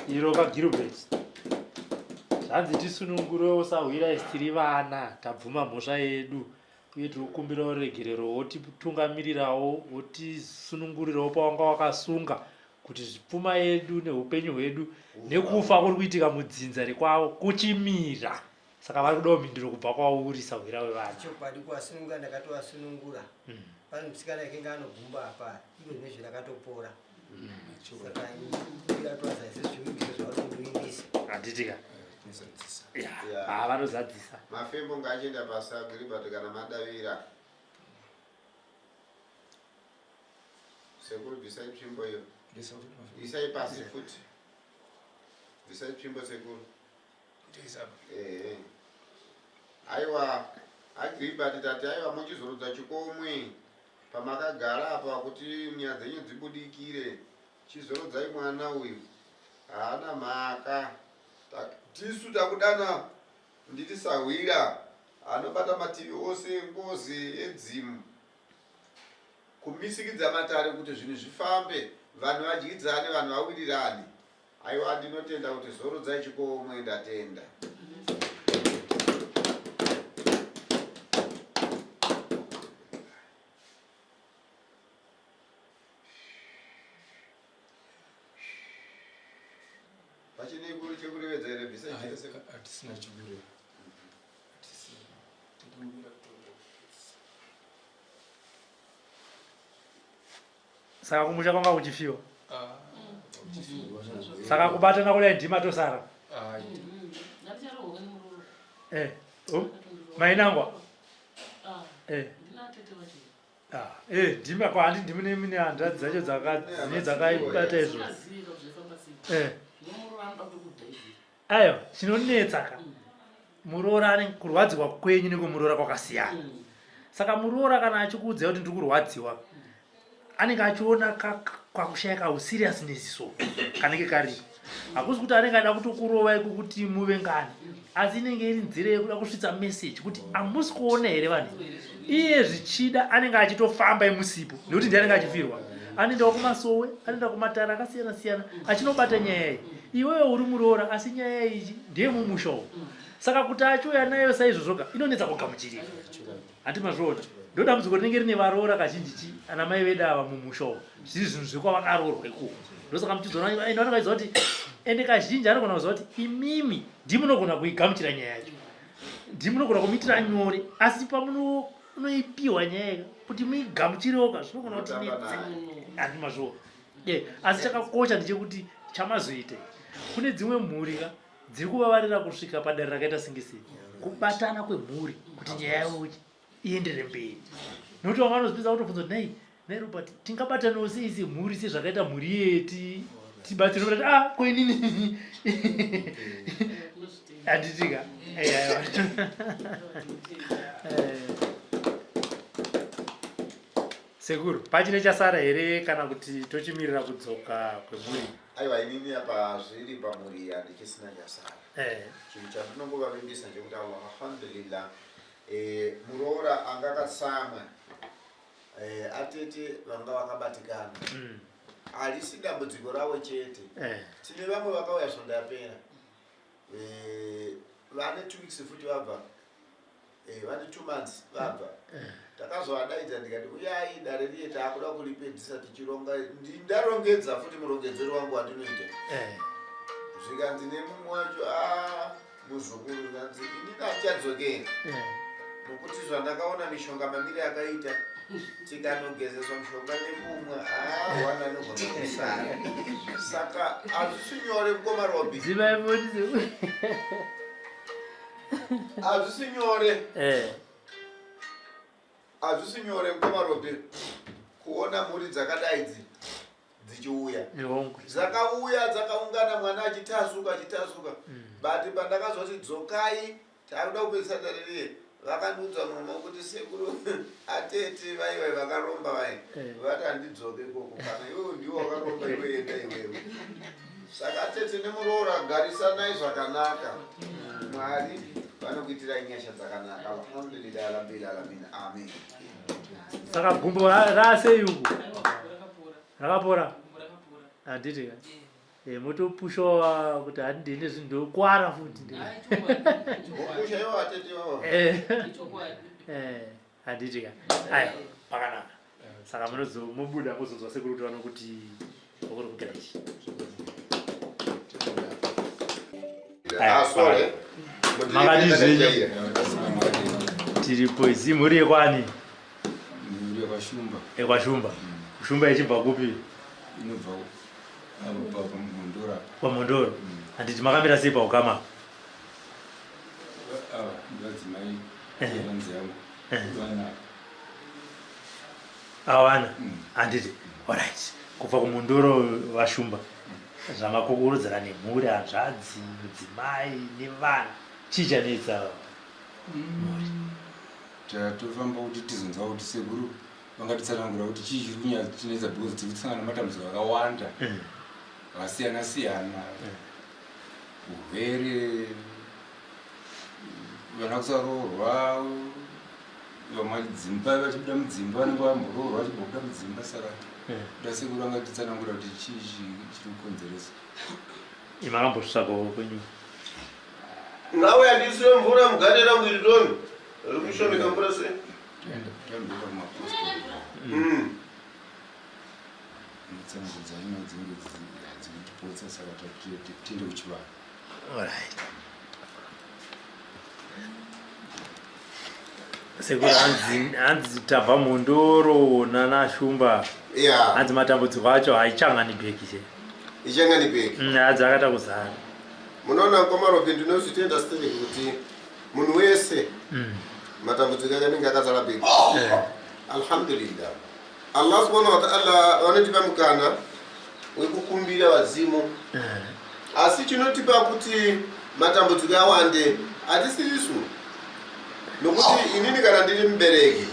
Iro ka Gilbert. Zvanzi tisunungurewo sahwira isi tiri vana tabvuma mhosva yedu uye tiri kukumbirawo regerero wotitungamirirawo wotisunungurirawo pawanga wakasunga kuti pfuma yedu neupenyu hwedu nekufa kuri kuitika mudzinza rekwavo kuchimira saka vari kudawo mhinduro kubva kwauri sahwira wevana chokwadi kuvasunungura ndakatovasunungura mm. pane musikana akinge anogumba apa iko zvine zvirakatopora mm. saka atoazadzisa zvivimbiso zvavari kundivimbisa handiti ka haa vanozadzisa mafembo ngaachienda pasi agiribati kana madavira sekuru bvisai tsvimbo iyo isai pasi futi bvisai tsvimbo sekuru Ehe. Aiwa Agripa tati aiwa muchizorodza chikomwe pamakagara apa kuti nyaya dzenyu dzibudikire. Chizorodzai mwana uyu haana mhaka. Tisu takudana ndiri sahwira anobata mativi ose engozi edzimu kumisikidza matare kuti zvinhu zvifambe vanhu vadyidzane vanhu vawirirane. Aiwa ndinotenda kuti zorodzai chikomwe ndatenda. Pachine chekurevedza here bvisa chese. Hatisina chekureva. Hatisina. Tinoda kutonga. Saka kumusha kwanga kuchifiwa. Ah. Saka kubatana kudai ndima tosara. Ah. Eh. Oh. Mainangwa. Ah. Eh. Ah, eh, ndimi kwa handi ndimi nemine hanzvadzi dzacho dzine dzakaibata izvo. Eh. Ayo, chinonetsa ka. Muroora ane kurwadziwa kwenyu nekwemuroora kwakasiyana. Saka muroora kana achikuudzai kuti ndiri kurwadziwa, anenge achiona kakushaya kauseriousness so kanenge karipo. Hakusi kuti anenge ada kutokurovai kukuti muvengane, asi inenge iri nzira yekuda kusvitsa message kuti hamusi kuona here vanhu iye zvichida anenge achitofamba imusipo nekuti ndiye anenge achifirwa anoendawo kumasowe anoenda kumatara akasiyana siyana achinobata nyaya iyi iwewe uri muroora asi nyaya iyi ndeyemumusha umu saka kuti achiuya nayo saizvozvoka inonetsa kugamuchirika Hanti mazviona? Ndodambudziko rinenge rine varoora kazhinji chi ana mai vedu ava mumusha umu. Zviri zvinhu zvekwavakaroorwa ikoko. Ndosaka muchizoona ende vanenge vachiziva kuti ende kazhinji anogona kuziva kuti imimi ndimunogona kuigamuchira nyaya yacho. Ndimunogona kumuitira nyore asi pamunoipiwa nyaya ika kuti muigamuchirewo ka zvinogona kuti netse. Hanti mazviona? Eh, asi chakakosha ndechekuti chamazoita kune dzimwe mhuri ka dziri kuvavarira kusvika padare rakaita senge sei kubatana kwemhuri kuti nyaya yavo ienderere mberi nokuti vamwe vanozopedza kutobvunza kuti nai nai robert tingabatanawo sei semhuri sezvakaita mhuri iyeye tibatsire kuti ah ko inini handitika Sekuru, pachine chasara here kana kuti tochimirira kudzoka kwemhuri? Aiwa, inini apa zviri pamhuri handichisina chasara. Eh. Chinhu chandinongovavimbisa ndechekuti alhamdulillah eh, muroora anga akatsamwa eh, atete vanga vakabatikana harisi dambudziko ravo chete. Eh. Tine vamwe vakauya svondo yapera eh, vane 2 weeks futi vabva Eh, vane 2 months vabva. Takazovadaidza ndikati uyai dare riye taakuda kuripedzisa tichironga ndarongedza futi murongedzero wangu wandinoita. Eh. Zvikanzi nemumwe wacho a muzukuru zvikanzi ini handichadzokera. Eh. Nokuti zvandakaona mishonga mamire akaita tikanogezeswa mishonga nekumwa haa wana anogona kusara. Saka hazvisi nyore mukoma Robi. Zivai moti. Hazvisi nyore. Eh. Hazvisi nyore mukoma Robi kuona mhuri dzakadai idzi dzichiuya. Dzakauya dzakaungana mwana achitasuka achitasuka. But pandakazoti dzokai takuda kupedzisa dare riye vakandiudza muromo kuti sekuru atete vaiva vakaromba vai Eh. vati handidzoke ikoko kana iwewe ndiwe wakaromba iwe enda iwewe. Saka atete nemuroora garisanai zvakanaka. Mwari vanokuitirai nyasha dzakanaka. Alhamdulillah rabbil alamin. Amen. Saka gumbo rasei uku? Rakapora. Handiti ka? Eh, motopushawa kuti handei nezvinhu ndokwara futi. Mopusha iwo atete iwawo. Eh. Eh, handiti ka? Aya, pakanaka. Saka munozomubuda mozonzwa sekuru kuti vanokuti vakurukira ichi. Ah, sorry. Makadii zvenyu? Tiripo izi mhuri yekwani? Mhuri yekwashumba. Yekwashumba. Shumba ichibva kupi? Inobva apo pamhondoro apa. Pamhondoro. Handiti makamira sei paukama? Ava ndivadzimai vanzi yangu. Vana. Awana. Handiti. Alright. Kubva kumhondoro vaShumba. Zvamakukurudzira nemhuri, hanzvadzi, mudzimai nevana. Chii chanetsa mhuri? Tatofamba kuti tizonzwa kuti sekuru Vangatitsanangura kuti chii chiri kunyatinetsa because tiri kusangana nematambudziko akawanda akasiyana siyana. Urwere, vana kusaroorwa, vamwe dzimba vachibuda mudzimba vanenge vamboroorwa vachimbobuda mudzimba saka kuda sekuru vangatitsanangura kuti chii chiri kukonzeresa. Imakambosvakawo kwenyu. Ngauya ndiisire mvura mugate rangu iri toni. Riri kushomeka mvura sei? Tamboenda kumapostori. Tsananguro dzaino dzinenge dzikutipotsa saka tiende kuchivanhu. Alright. Sekuru hanzi hanzi tabva mhondoro nana Shumba. Yeah. Hanzi matambudziko acho haichangani bheki che. Ichangani bheki. Hanzi akata kuzara. Munoona komaropi ndinozvitenda stereki kuti munhu wese matambudziko ake anenge akazara bheki. Alhamdulillah. Allah subhanahu wa ta'ala vanotipa mukana wekukumbira vadzimu. Asi chinotipa kuti matambudziko awande hatisirisu. Nokuti inini kana ndiri mubereki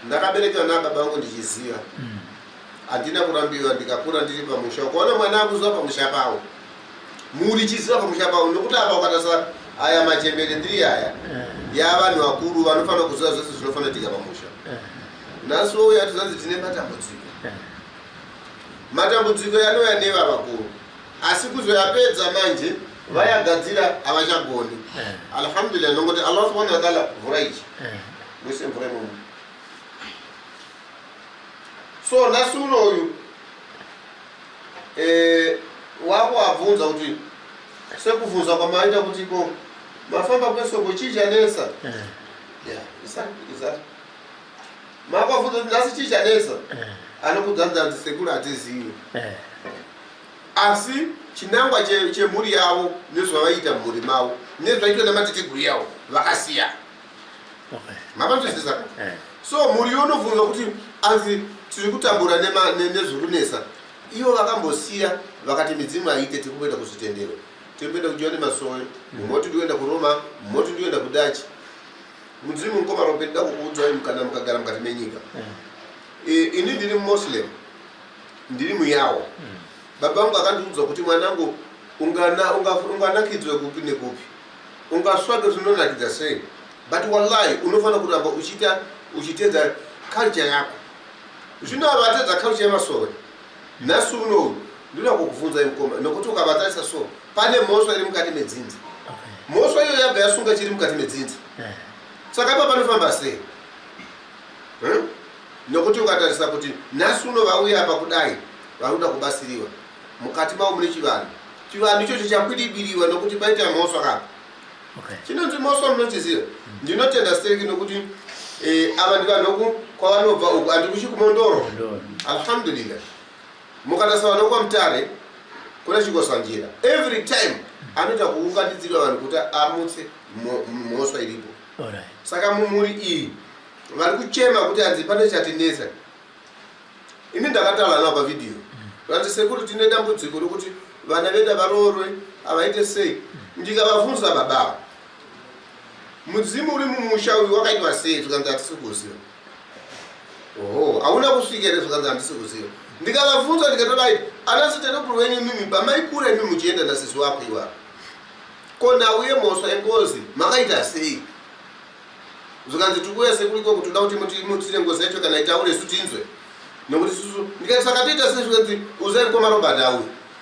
ndakaberekewa nababa vangu ndichiziva. Handina kurambiwa ndikakura ndiri pamusha. Ukaona mwana akuziva pamusha pawo, mhuri ichiziva pamusha pawo, nokuti apa ukatarisa aya machembere ndiri aya yavanhu vakuru vanofanira kuziva zvese zvinofanira kuitika pamusha. Nhasi wouya tozanzi tine matambudziko. Matambudziko yanouya neva vakuru, asi kuzoyapedza manje vayagadzira havachagoni. Alhamdulillah, nongoti Allah subhanahu wa ta'ala mvura ichi muise mvura imomo. So nhasi unoyu wako abvunza kuti sekubvunza kwamaita kuti ko mafamba kwesoko chii chanetsa? Yeah, isati. Mako abvunza kuti nhasi chii chanetsa? Anokudzanza kuti sekuru hatizivi. Asi chinangwa chemhuri yavo nezvavaiita mumhuri mavo nezvaitwa namateteguru yavo vakasiya. Mapanzwisisa? So mhuri yonobvunza kuti anzi tiri kutambura nezvekunetsa. Ivo vakambosiya vakati midzimu haiite, tiri kumboenda kuzvitendero, tiri kumboenda kuJohane Masowe, mumwe tiri kuenda kuRoma, mumwe tiri kuenda kuDutch. Mudzimu mukoma Rope, ndida kukuudzai kana mukagara mukati menyika. Ini ndiri Muslim, ndiri muyawo. Baba vangu akandiudza kuti mwanangu unganakidzwe kupi nekupi, ungasvake zvinonakidza sei, but wallahi unofanira kuramba uchiita uchitedza culture yako. Zvino ava vatedza culture yemasowe nhasi unowu ndinoda kukubvunzai mukoma, nokuti ukavatarisa so pane mhosva iri mukati medzinza. Mhosva iyo yabva yasunga chiri mukati medzinza. Saka ipa panofamba sei? Nokuti ukatarisa kuti nhasi uno vauya apa kudai vari kuda kubatsiriwa, mukati mavo mune chivanhu. Chivanhu ichocho chakwidibiriwa nokuti paita mhosva kapa. Chinonzi mhosva munochiziva. Ndinotenda stereki nokuti ava ndivanhu kwavanobva uku handikuchi kuMondoro. Alhamdulillah. Mukatarisa vanhu kwaMutare kuna Chikosanjira, every time anoita kuunganidzirwa vanhu kuti amutse mhosva iripo. Saka mumhuri iyi vari kuchema kuti hanzi pane chatinetsa. Ini ndakataura navo pavidhiyo, vanzi sekuru tine dambudziko rokuti vana vedu varoorwe havaite sei. Ndikavabvunza baba, mudzimu uri mumusha uyu wakaitwa sei? Zvikanzi hatisi kuziva. Oho, hauna kusvika here? Zvikanzi handisi kuziva. Ndikavabvunza ndikatodai, ana siterekuru venyu imimi pamaikura imi muchienda nasisi wako iwavo, ko nhau yemhosva yengozi makaita sei? Zvikanzi tikuuya sekuru ikoko toda kuti mutire ngozi yacho kana itaure isu tinzwe, nokuti isusu. Ndikati saka toita sei? Zvikanzi uzai mukoma Robert auye.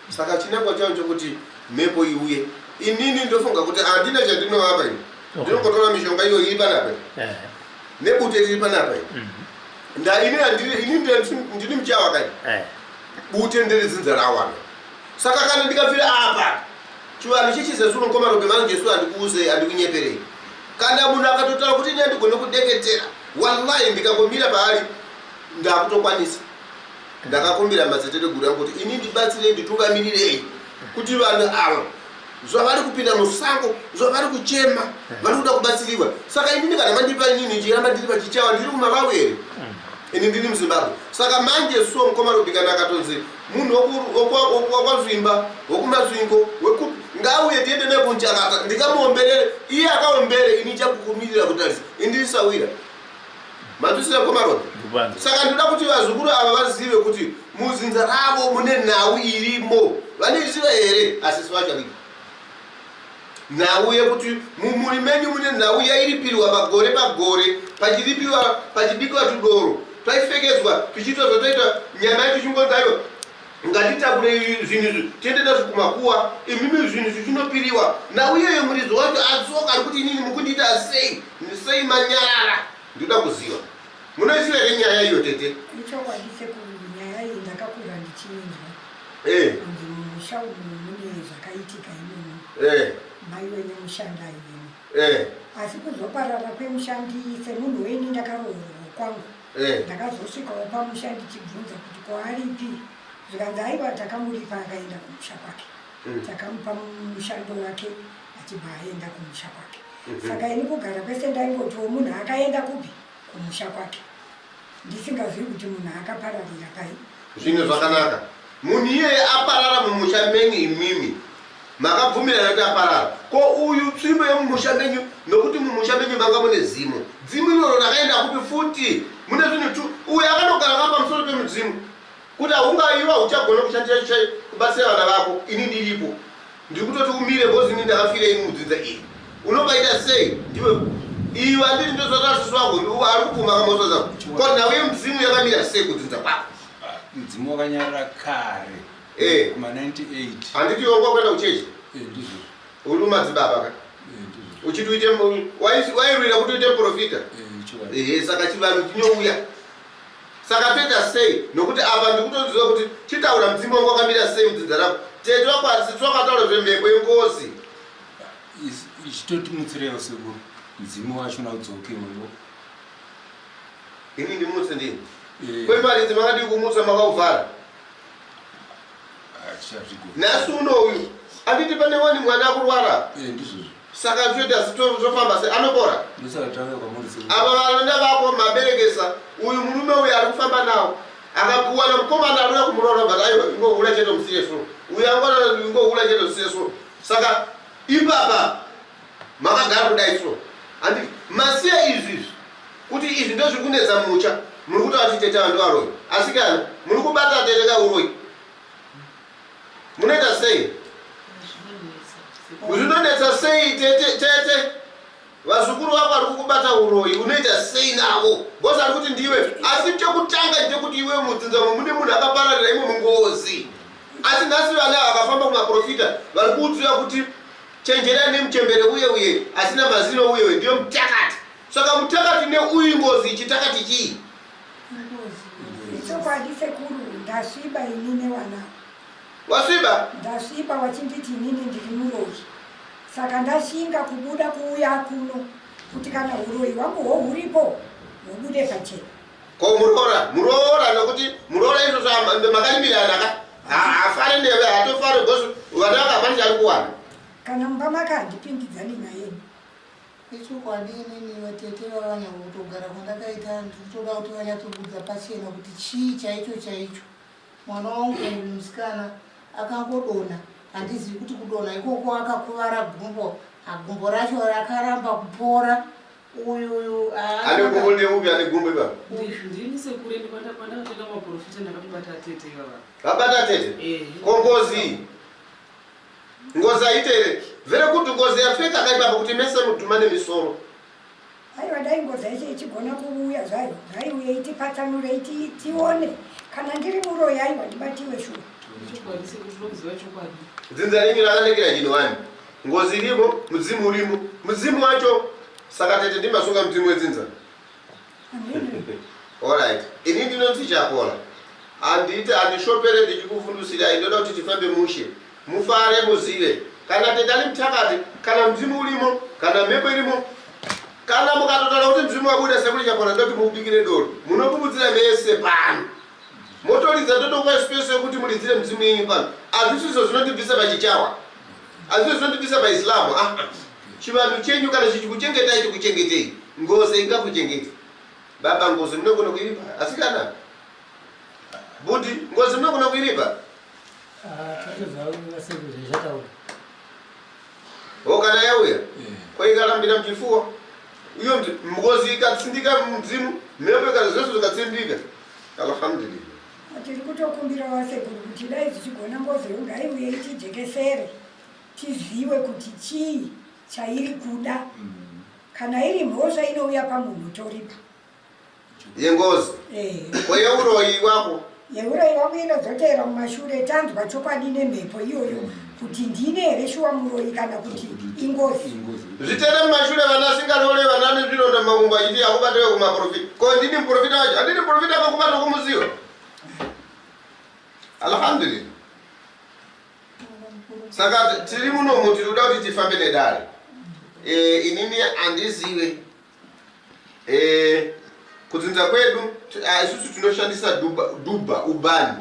Saka chinangwa chavo chokuti mhepo iuye, inini ndofunga kuti handina chandinovapa ini. Ndinongotora mishonga iyo iri panapa nebute riri panapa nda ini ini ndini muchawa kai bute ndere dzinza rawana. Saka kana ndikafira apa chivanhu chichizezuro mukoma Robe manje su handikuuzei, handikunyeperei. Kana munhu akatotaura kuti ini handigone kudeketera, wallahi ndikangomira paari ndakutokwanisa. Ndakakumbira madziteteguru angu kuti ini ndibatsirei, nditungamirirei kuti vanhu ava zvavari kupinda musango, zvavari kuchema, vari kuda kubatsiriwa. Saka inini kana mandipa inini ndichiramba ndiri pachichawa, ndiri kuMalawi here? Ini ndini muZimbabwe. Saka manje so mukoma Robi kana akatonzi munhu wokwaZvimba, wokuMasvingo, wekupi, ngauye tiende naye kunchakata, ndikamuomberere iye akaombere, ini chakukumirira kutarisa, ini ndirisawira. Manzwisisa mukoma Robi? Saka ndinoda kuti vazukuru ava vazive kuti muzinza ravo mune nhau irimo. Vanoiziva here? Asisi vacho aripo. Nhau yekuti mumhuri menyu mune nhau yairipirwa magore pagore pachiripiwa pachibikiwa tudoro twaipfekedzwa tuchiitwa zvatoitwa nyama yacho ichingonzi aiwa ngatitakure zvinhu izvi tiende nazvo kumakuwa imimi zvinhu izvi zvinopiriwa nhau iyoyo muridzi wacho adzoka ari kuti inini mukundiita sei sei manyarara Ndoda kuziva. Munoiziva here nyaya iyo tete? Ichokwadi sekuru nyaya iyi ndakakura ndichiinzwa. Eh. Kunzi mumusha umu mune zvakaitika imomo. Eh. Mai wenyu mushandi aivemo. Eh. Asi kuzoparara kwemushandi semunhu weni ndakaroorwa kwangu. Eh. Ndakazosvikawo pamusha ndichibvunza kuti ko aripi zvikanzi aiwa takamuripa akaenda kumusha kwake. Takamupa mushando wake achibva aenda kumusha kwake. Saka ini kugara kwese ndaingotiwo munhu akaenda kupi kumusha kwake ndisingazivi kuti munhu akapararira pai. Zvinhu zvakanaka. Munhu iyeye aparara mumusha menyu imimi makabvumirana kuti aparara. Ko uyu tsvimbo yemumusha menyu nokuti mumusha menyu manga mune zimo. Dzimu iroro rakaenda kupi futi? Mune zvinhu tu uyu akanogara ka pamusoro pemudzimu kuti haungaiwa hauchagona kushandira kubatsira vana vako ini ndiripo. Ndiri kutoti umire because ini ndakafira ini mudzinza iri. Unobaita sei? Ndiwe iwe anditi ndozvakasisi wangu ari kubvuma kamoswa zako. Ko nhau yemudzimu yakamira sei kudzinza kwako? Mudzimu wakanyarara kare. Eh. Kuma 98. Handiti iwe wanga kuenda kuchechi? Eh, ndizvo. Uri madzibaba ka? Eh, ndizvo. Uchiti uite wairwira kuti uite muprofita? Eh, chokwadi. Ehe, saka chivanhu chinouya. Saka toita sei nokuti apa ndikutoziva kuti chitaura mudzimu wangu wakamira sei mudzinza rako. Tete wako asisi wakataura zvemhepo yengozi. Ichitotimutsirewo sekuru mudzimu wacho naudzoke uyo. Ini ndimutse ndini. Eh. Kwemaridzi makadii kumutsa makauvhara. Nhasi uno uyu anditi pane wani mwana akurwara. Eh, ndizvozvo. Saka zvoita zvofamba sei anopora? Ava varanda vako maberekesa uyu murume uyu ari kufamba nawo akawana mukomana anoda kumuroora but aiwa ingohura chete musiye so uyu angona ingohura chete musiye so saka ipapa makagara kudai so andi masiya izvi izvi kuti izvi ndozviri kunetsa mucha muri kutaura kuti tete ava ndovaroyi asi kana muri kubata tete ka uroyi Munoita sei? Zvinonetsa sei tete tete vazukuru vako vari kukubata uroyi unoita sei navo bhosi ari kuti ndiwe asi chekutanga ndechekuti iwe mudzinza mune munhu akapararira imo mungozi asi nhasi vana vakafamba kumaprofita vari kuudziwa kuti chenjerai nemuchembere uye uye asina mazino uye uye ndiyo mutakati saka mutakati neuyu ngozi ichitakati chii Ichokwadi sekuru ndasviba ini nevana. Wasviba? Ndasviba wachinditi inini ndiri muroyi. Saka ndashinga kubuda kuuya kuno kuti kana huroyi hwangu hwo huripo hubude pachena. Ko muroora, muroora nokuti muroora izvozvo makarimirana ka? Haafare newe, hatofare because vana vake hapana chaari kuwana. Kana mumba make handipindidzani naye. Ichokwadi inini vatete vavanyangwe kutogara kwandakaita ndikutoda kuti vanyatsobudza pachena kuti chii chaicho chaicho. Mwana wangu uyu musikana akangodonha handizivi kuti kudonha ikoko akakuvara gumbo gumbo racho rakaramba kupora uyu uyu Ane gumbo ndeupi ane gumbo ipapa? Ndini sekuru ende kwandakatoenda kumaporofita ndakatobata tete ivava. Vabata tete? Ehe. Ko ngozi? Ngozi haite here? Vere kuti ngozi yapfeka ka ipapo kuti mese mudhuma nemisoro. Aiwa dai ngozi yacho ichigona kuuya zvayo ngaiuye itipatsanure iti tione kana ndiri muroyi aiwa ndibatiwe shuwa. Chokwadi sekuru tinokuziva chokwadi. Dzinza renyu rakanakira chinhu wani. Ngozi irimo, mudzimu urimo. Mudzimu wacho saka tete ndimasunga mudzimu wedzinza. Alright. Ini ndinonzi Chapola. Handiti handishopere ndichikufundisirai ndoda kuti tifambe mushe. Mufare muzive. Kana tete ari mutakati, kana mudzimu urimo, kana mhepo irimo, kana mukatotaura kuti mudzimu wabuda sekuri Chapola ndoti mubikire doro. Munobubudzira mese pano. Motoridza totokupa space yekuti muridzire mudzimu yenyu pano. Hazvisizvo zvinotibvisa pachichawa. Hazvisizvo zvinotibvisa paIslam. Ah, ah. Chivanhu chenyu kana chichikuchengetai chikuchengetei. Ngozi ingakuchengete. Baba ngozi munogona kuiripa asikana. Bhuti ngozi munogona kuiripa. Ah, O kana yauya. Ko ikarambira muchifuwa. Iyo ngozi ikatsindika mudzimu, mhepo ikati zvese zvikatsindika. Alhamdulillah. Tiri kutokumbira vasekuru kuti dai zvichigona ngozi yo ngaiuye itijekesere tiziwe kuti chii chairi kuda. Kana iri mhosva inouya pamunhu toripa. Yengozi. Eh. Ko yeuroyi wako? Yeuroyi wangu inodzokera mumashure tanzwa chokwadi nemhepo iyoyo kuti ndine here shuwa muroyi kana kuti ingozi. Zvitende mumashure vana asingarore vana nezvironda mumakumbo achiti akubatewe kumaprofita. Ko ndini muprofita wacho? Handini muprofita kwakubata kumuziva. Alhamdulillah. Saka tiri munomu tiri kuda kuti tifambe nedare. Eh, inini handizive Eh, kudzinza kwedu ah, isusu tinoshandisa duba, duba ubani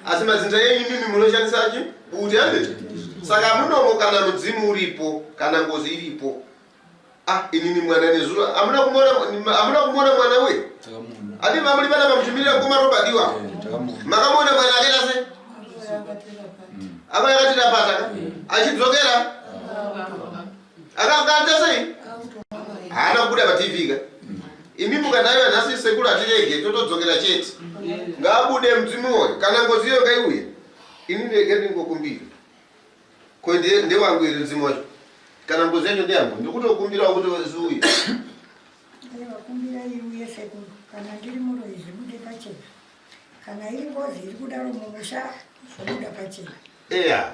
asi madzinza enyu mimi munoshandisa chi bute handiti saka munomo kana mudzimu uripo kana ngozi iripo ah inini mwana nezuro hamuna kumuona hamuna kumuona mwana uye ati mamuri vana mamuchimirira mukoma Robert iwa makamuona mwana akaita sei ava yakati rapata ka achidzokera Akakaita sei? Haana kubuda paTV ka. Imi mukadaiwa nhasi sekuru hatirege totodzokera chete. Ngaabude mudzimu uyo kana ngozi iyo ngaiuye. Ini ndege ndingokumbira. Ko ndiye ndewangu here mudzimu wacho? Kana ngozi yacho ndeyangu ndikutokumbirawo kuti zviuye. Aiwa kumbira iuye sekuru kana ndiri muroyi zvibude pachena. Kana iri ngozi iri kudaro mumusha zvobuda pachena. Eya.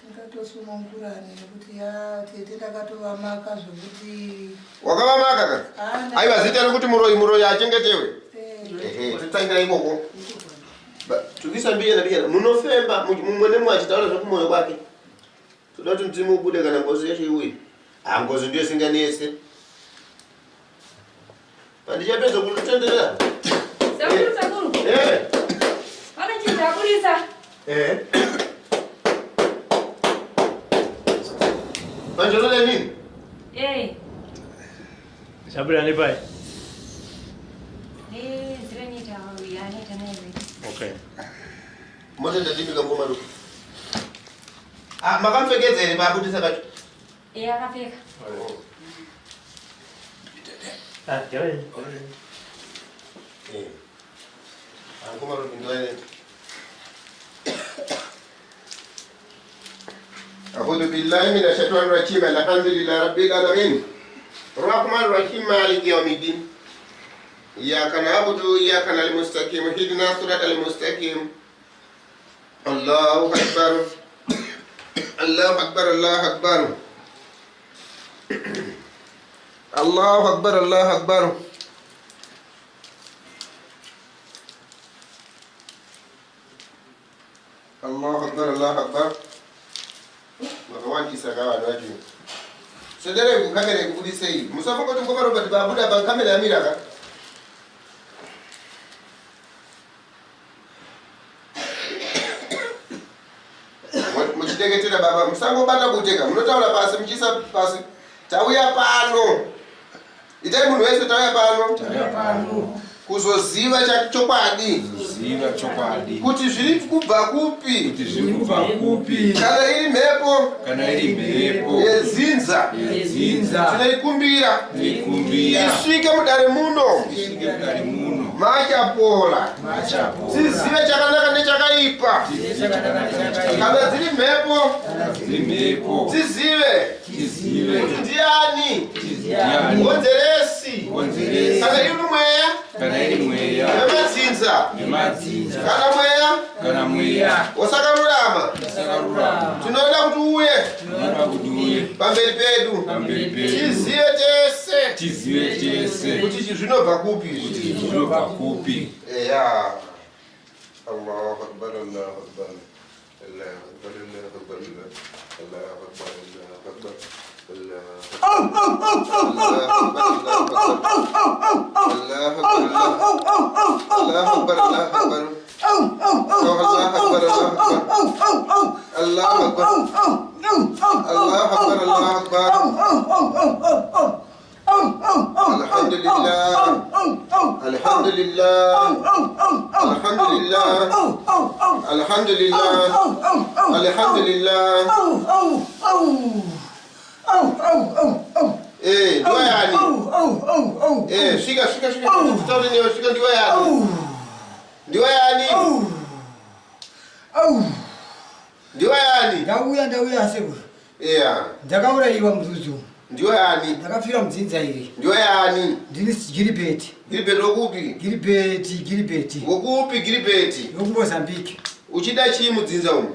Tingatosunungurane nekuti ya tete takatovamaka zvekuti Wakavamaka ka? Ah, Aiwa zita rekuti muroyi muroyi achengetewe. Eh, Ehe, totsangira ikoko. Tukisa mbijana mbijana. Munofemba mumwe nemumwe achitaura zvekumoyo kwake. Toda kuti mudzimu ubude kana ngozi yacho iuye. Ah, ngozi ndiyo isinganetse. Pandichapedza kutenderera. Sekuru, sekuru. Eh. Pane chinhu chaburisa. Eh. Panjolola nini? Eh. Chabuda nepai? Eh, ziranyita yaneta naye. Okay. Motenda ndimi kangoma ruku. Ah, makamupfekedza here maabudisa pacho? Eh, akapfeka. Ah, garai. Eh. Angoma ruku ndiwaye. أعوذ بالله من الشيطان الرجيم الحمد لله رب العالمين الرحمن الرحيم مالك يوم الدين إياك نعبد وإياك نستقيم اهدنا الصراط المستقيم الله أكبر الله أكبر الله أكبر الله أكبر الله أكبر الله أكبر الله أكبر vakawandisa ka vanhu vacho sederai kukamera ikubudisei musafunga kuti mukoma robert vabuda pakamera yamira ka Muchiteketera baba musangobata buteka munotaura pasi muchiisa pasi tauya pano itai munhu wese tauya pano kuzoziva chokwadi kuziva chokwadi kuti zviri kubva kupi kuti zviri kubva kupi kana iri mhepo kana iri mhepo yedzinza yedzinza tinoikumbira tinoikumbira isvike mudare muno isvike mudare muno machapola machapola tizive chakanaka nechakaipa kana dziri mhepo dziri mhepo tizive tizive kuti ndiani ndiani honzeresi honzeresi kana iri mweya kana iri mweya wemadzinza wemadzinza kana mweya kana mweya wasakarurama wasakarurama tinoda kuti uye tinoda kuti uye pamberi pedu pamberi pedu tizive tese tizive tese kuti izvi zvinobva kupi kuti zvinobva kupi eya Allahu akbar Allahu akbar Allahu akbar Allahu akbar Allahu akbar Allahu akbar Alhamdulillah. Alhamdulillah. Eh, ndiwe yani? Eh, svika svika svika titaure newe svika ndiwe yani? Ndiwe yani? Ndiwe yani? Ndauya ndauya sekuru. Yeah. Ndakaurayiwa muzuzu. Ndiwe yani? Ndakafira mudzinza iri. Ndiwe yani? Ndini Gilibeti. Gilibeti wokupi? Gilibeti, Gilibeti. Wokupi Gilibeti? WekuMozambique. Uchida chii mudzinza umu?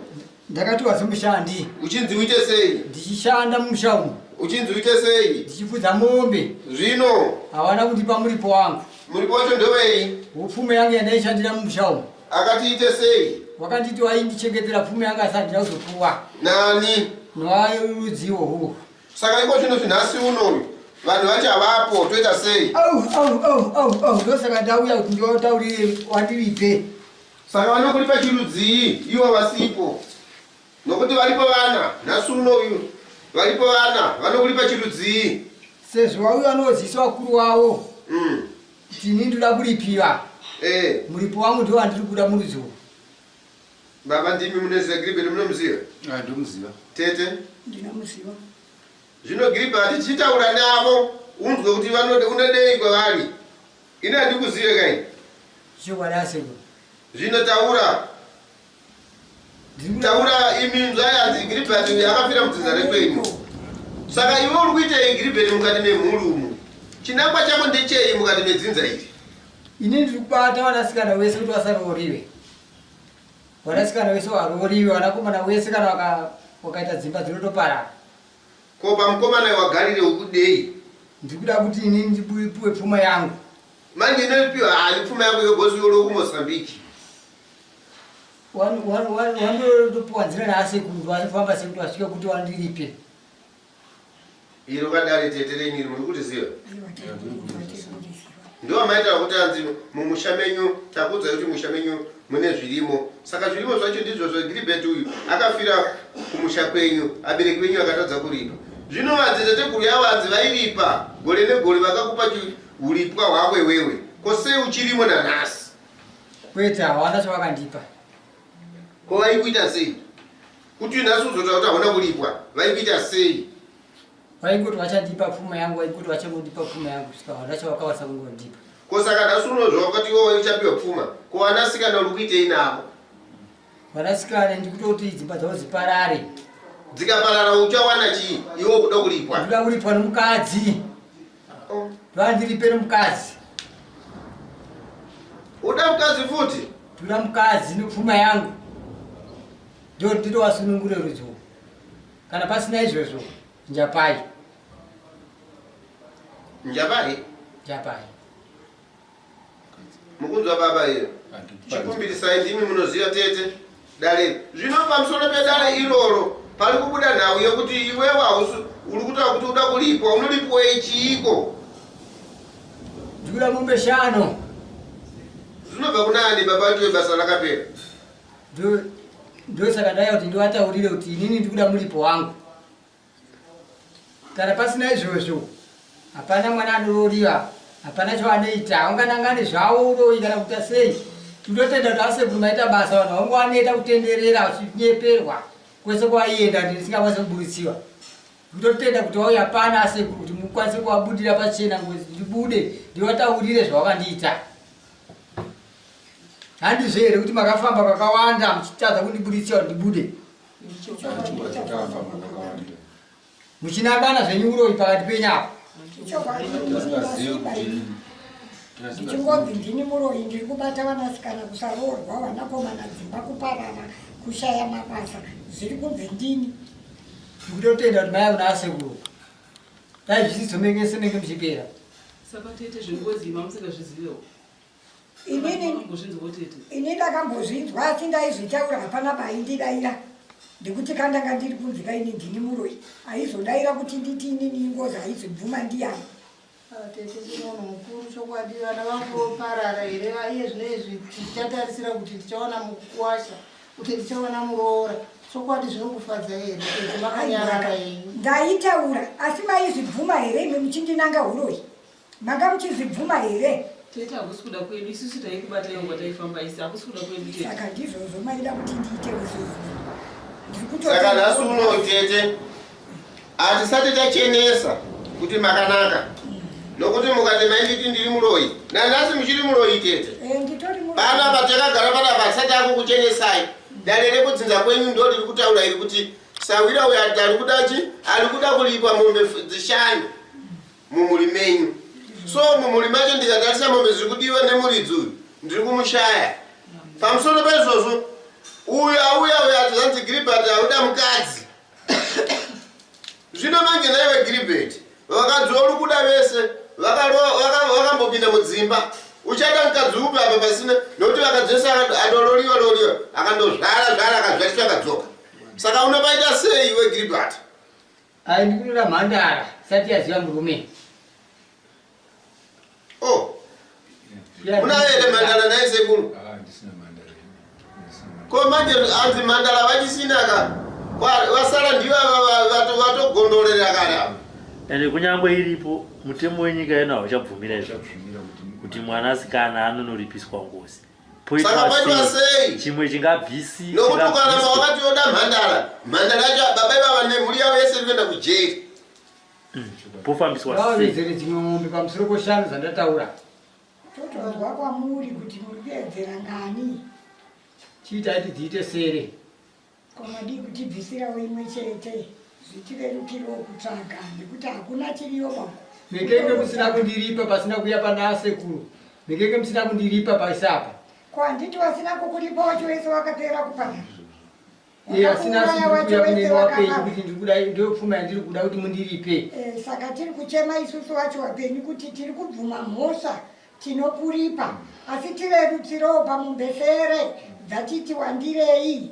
Ndakatiwa semushandi. Uchinzi uite sei? Ndichishanda mumusha umu. Uchinzi uite sei? Ndichifudza mombe. Zvino? Havana kundipa muripo wangu. Muripo wacho ndewei? Wepfuma yangu yandaishandira mumusha umu. Akati ite sei? Wakanditi waindichengetera pfuma yangu asi handina kuzopuwa. Nani? Nowarudziwo huhu. Saka iko zvino zvinhasi unoyu vanhu vacho havapo toita sei? Au au au au au ndosaka ndauya kuti ndiwataurire wandiripe. Saka vanokulipa chirudzii ivo vasipo? Nokuti varipo vana nhasi unoyu varipo vana vanokulipa chirudzii? Sezvo wauya unozivisa vakuru wavo kuti ini ndoda kuripiwa. Eh. Muripo wangu ndiwo wandiri kuda murudzi uwu. Baba ndimi munoziva Giribheti munomuziva? Ah, ndomuziva. Tete? Ndinomuziva. Zvino Giribhati tichitaura navo unzwe kuti vanode unodei kwavari. Ini handikuzive kai. Chokwadi asekuru. Zvino taura. Taura imi nzwai hanzi Giribhati akafira mudzinza rekwenyu. Saka iwe uri kuitei Giribheti mukati memhuri umu? Chinangwa chako ndechei mukati medzinza iri? Ini ndiri kubata vanasikana vese kuti vasarooriwe. Vanasikana vese varooriwe, vanakomana vese kana wakaita dzimba dzinotoparara. Ko pamukomana wagarire ukudei? Ndiri kuda kuti ini ndipuwe pfuma yangu. Manje inopiwa hani pfuma yako yogozi yolo kuMozambique? Wandopuwa nzira naasekuru vachifamba sekuti vasvike kuti wandiripe. Iro kadare tete renyu iri muri kuriziva? Ndiwo maita kuti anzi mumusha menyu takuudzai kuti musha menyu mune zvirimo. Saka zvirimo zvacho ndizvo zveGilibert uyu akafira kumusha kwenyu, abereki venyu akatadza kuripa. Zvino vadziteteguru yavo hanzi vairipa gore negore vakakupa uripwa hwako iwewe. Ko sei uchirimo nanhasi? Kwete, hawana chavakandipa. Ko vaikuita sei? Kuti nhasi uzotaura kuti hauna kuripwa, vaikuita sei? Vaingoti vachandipa pfuma yangu, vaingoti vachangondipa pfuma yangu kusvika hawana chavakawasa kungondipa. Ko saka nhasi unozwa wakati iwe uchapiwa pfuma, ko vanasikana uri kuitei navo? Vanasikana ndikutoti dzimba dzavo dziparare. Dzikaparara uchawana chii? Iwe ukuda kuripwa. Ndikuda kuripwa nomukadzi. Oh. Ndandiripe nomukadzi. Uda mukadzi futi? Ndoda mukadzi nepfuma yangu. Ndo nditovasunungure rudzi urwu. Kana pasina izvozvo njapai. Njapai? Njapai. Mukunzwa baba iyo. Chikumbirisai ndimi munoziva tete dare. Zvino pamusoro pedare iroro pari kubuda nhau yekuti iwewe hausi uri kutaura kuti uda kuripwa unoripiwei chiiko? Ndikuda mombe shano. Zvinobva kuna ani baba vacho basa rakapera? Ndosaka ndaya kuti ndivataurire kuti inini ndikuda muripo wangu. Kana pasina izvozvo hapana mwana anorooriwa, hapana chaanoita, unganangane zvawo uroyi kana kuita sei. Tinotenda kuti asekuru maita basa, vanhu vangu vanoita kutenderera vachinyeperwa kwese kwaienda ndisingakwanise kuburutsiwa. Ndinotenda kuti wauya pano asekuru kuti mukwanise kuvabudira pachena ngozi ndibude ndivataurire zvavakandiita. Handizvo here kuti makafamba kakawanda muchitadza kundiburitsira kuti ndibude? Muchinangana zvenyu uroyi pakati penyu apa. Ndichingonzi ndini muroyi ndiri kubata vanasikana kusaroorwa vanakomana dzimba kuparara kushaya mabasa zviri kunzi ndini. Ndikutotenda kuti mai kuna asekuru. Dai zvisizomenge semenge muchipera. Saka tete zvengozi mamusingazvizivewo. Inini ini ndakambozvinzwa asi ndaizvitaura hapana paindidaira ndikuti kandanga ndiri kunzi kaini ndini muroyi aizodaira kuti nditi inini ingozi aizobvuma ndiyani. Ah, tete ndiri munhu mukuru chokwadi vana vangu voparara here iye zvino izvi tichatarisira kuti ndichawana mukuwasha kuti ndichawana muroora chokwadi zvinokufadza here tete makanyarara henyu Ndaitaura asi maizvibvuma here imi muchindinanga huroyi? Manga muchizvibvuma here? Tete hakusi kuda kwedu isusu taikubatai kwataifamba isi hakusi kuda kwedu tete. Saka ndizvozvo maida kuti ndiite Saka nhasi uno tete hatisati tachenesa. Kuti makanaka. Nokuti mukati mainditi ndiri muroyi. Nanhasi muchiri muroyi tete. Eh, nditori muroyi. Panapa takagara panapa asati akukuchenesai. Dare rekudzinza kwenyu ndo riri kutaura iri kuti sahwira uyo ati ari kuda chi ari kuda kuripwa mombe dzishanu mumhuri menyu. So mumhuri macho ndikatarisa mombe dziri kudiwa nemuridzi uyu ndiri kumushaya. Pamusoro paizvozvo uyu auya uyu ati zvanzi Gilbert auda mukadzi. Zvino manje naiwe Gilbert vakadzi uri kuda vese vakambopinda mudzimba uchada mukadzi upi apa pasina nokuti vakadzi vese adololiwa loliwa akandozvara zvara akazvarisa akadzoka saka unopaita sei iwe Gilbert? Ai ndikunoda mhandara sati yaziva murume. Oh. Unayo here mhandara nhai sekuru? Ah, ndisina mhandara. Ko manje hanzi mhandara vachisina ka vasara ndivo vatogondorera kare ava. Ende kunyangwe iripo mutemo wenyika ino hauchabvumira izvo kuti mwanasikana anonoripiswa ngozi. Saka paitwa sei? Chimwe chingabvisi nokuti ukaramba wakati yoda mhandara mhandara yacho baba ivava nemhuri yavo yese iri kuenda kujeri. Pofambiswa sei? Ngavawedzere dzimwe mombe pamusoro poshanu dzandataura. Totonzwa kwamuri kuti muri kuedzera ngani. Chiitai tidziite sere. Ko madii kutibvisirawo imwe chete zvitirerukirawo kutsvaga nekuti hakuna chiriyo baba. Mekenge musina kundiripa pasina kuya pana sekuru. Mekenge musina kundiripa paisapa. Ko handiti wasina kukuripa wacho wese wakapera kuparara. Iye asina asi ndiri kuuya kune wapenyu kuti ndiri kuda ndiyo pfuma yandiri kuda kuti mundiripe. Eh, saka tiri kuchema isusu wacho wapenyu kuti tiri kubvuma mhosva tinokuripa asi tirerutsirewo pamumbesere dzatiti wandirei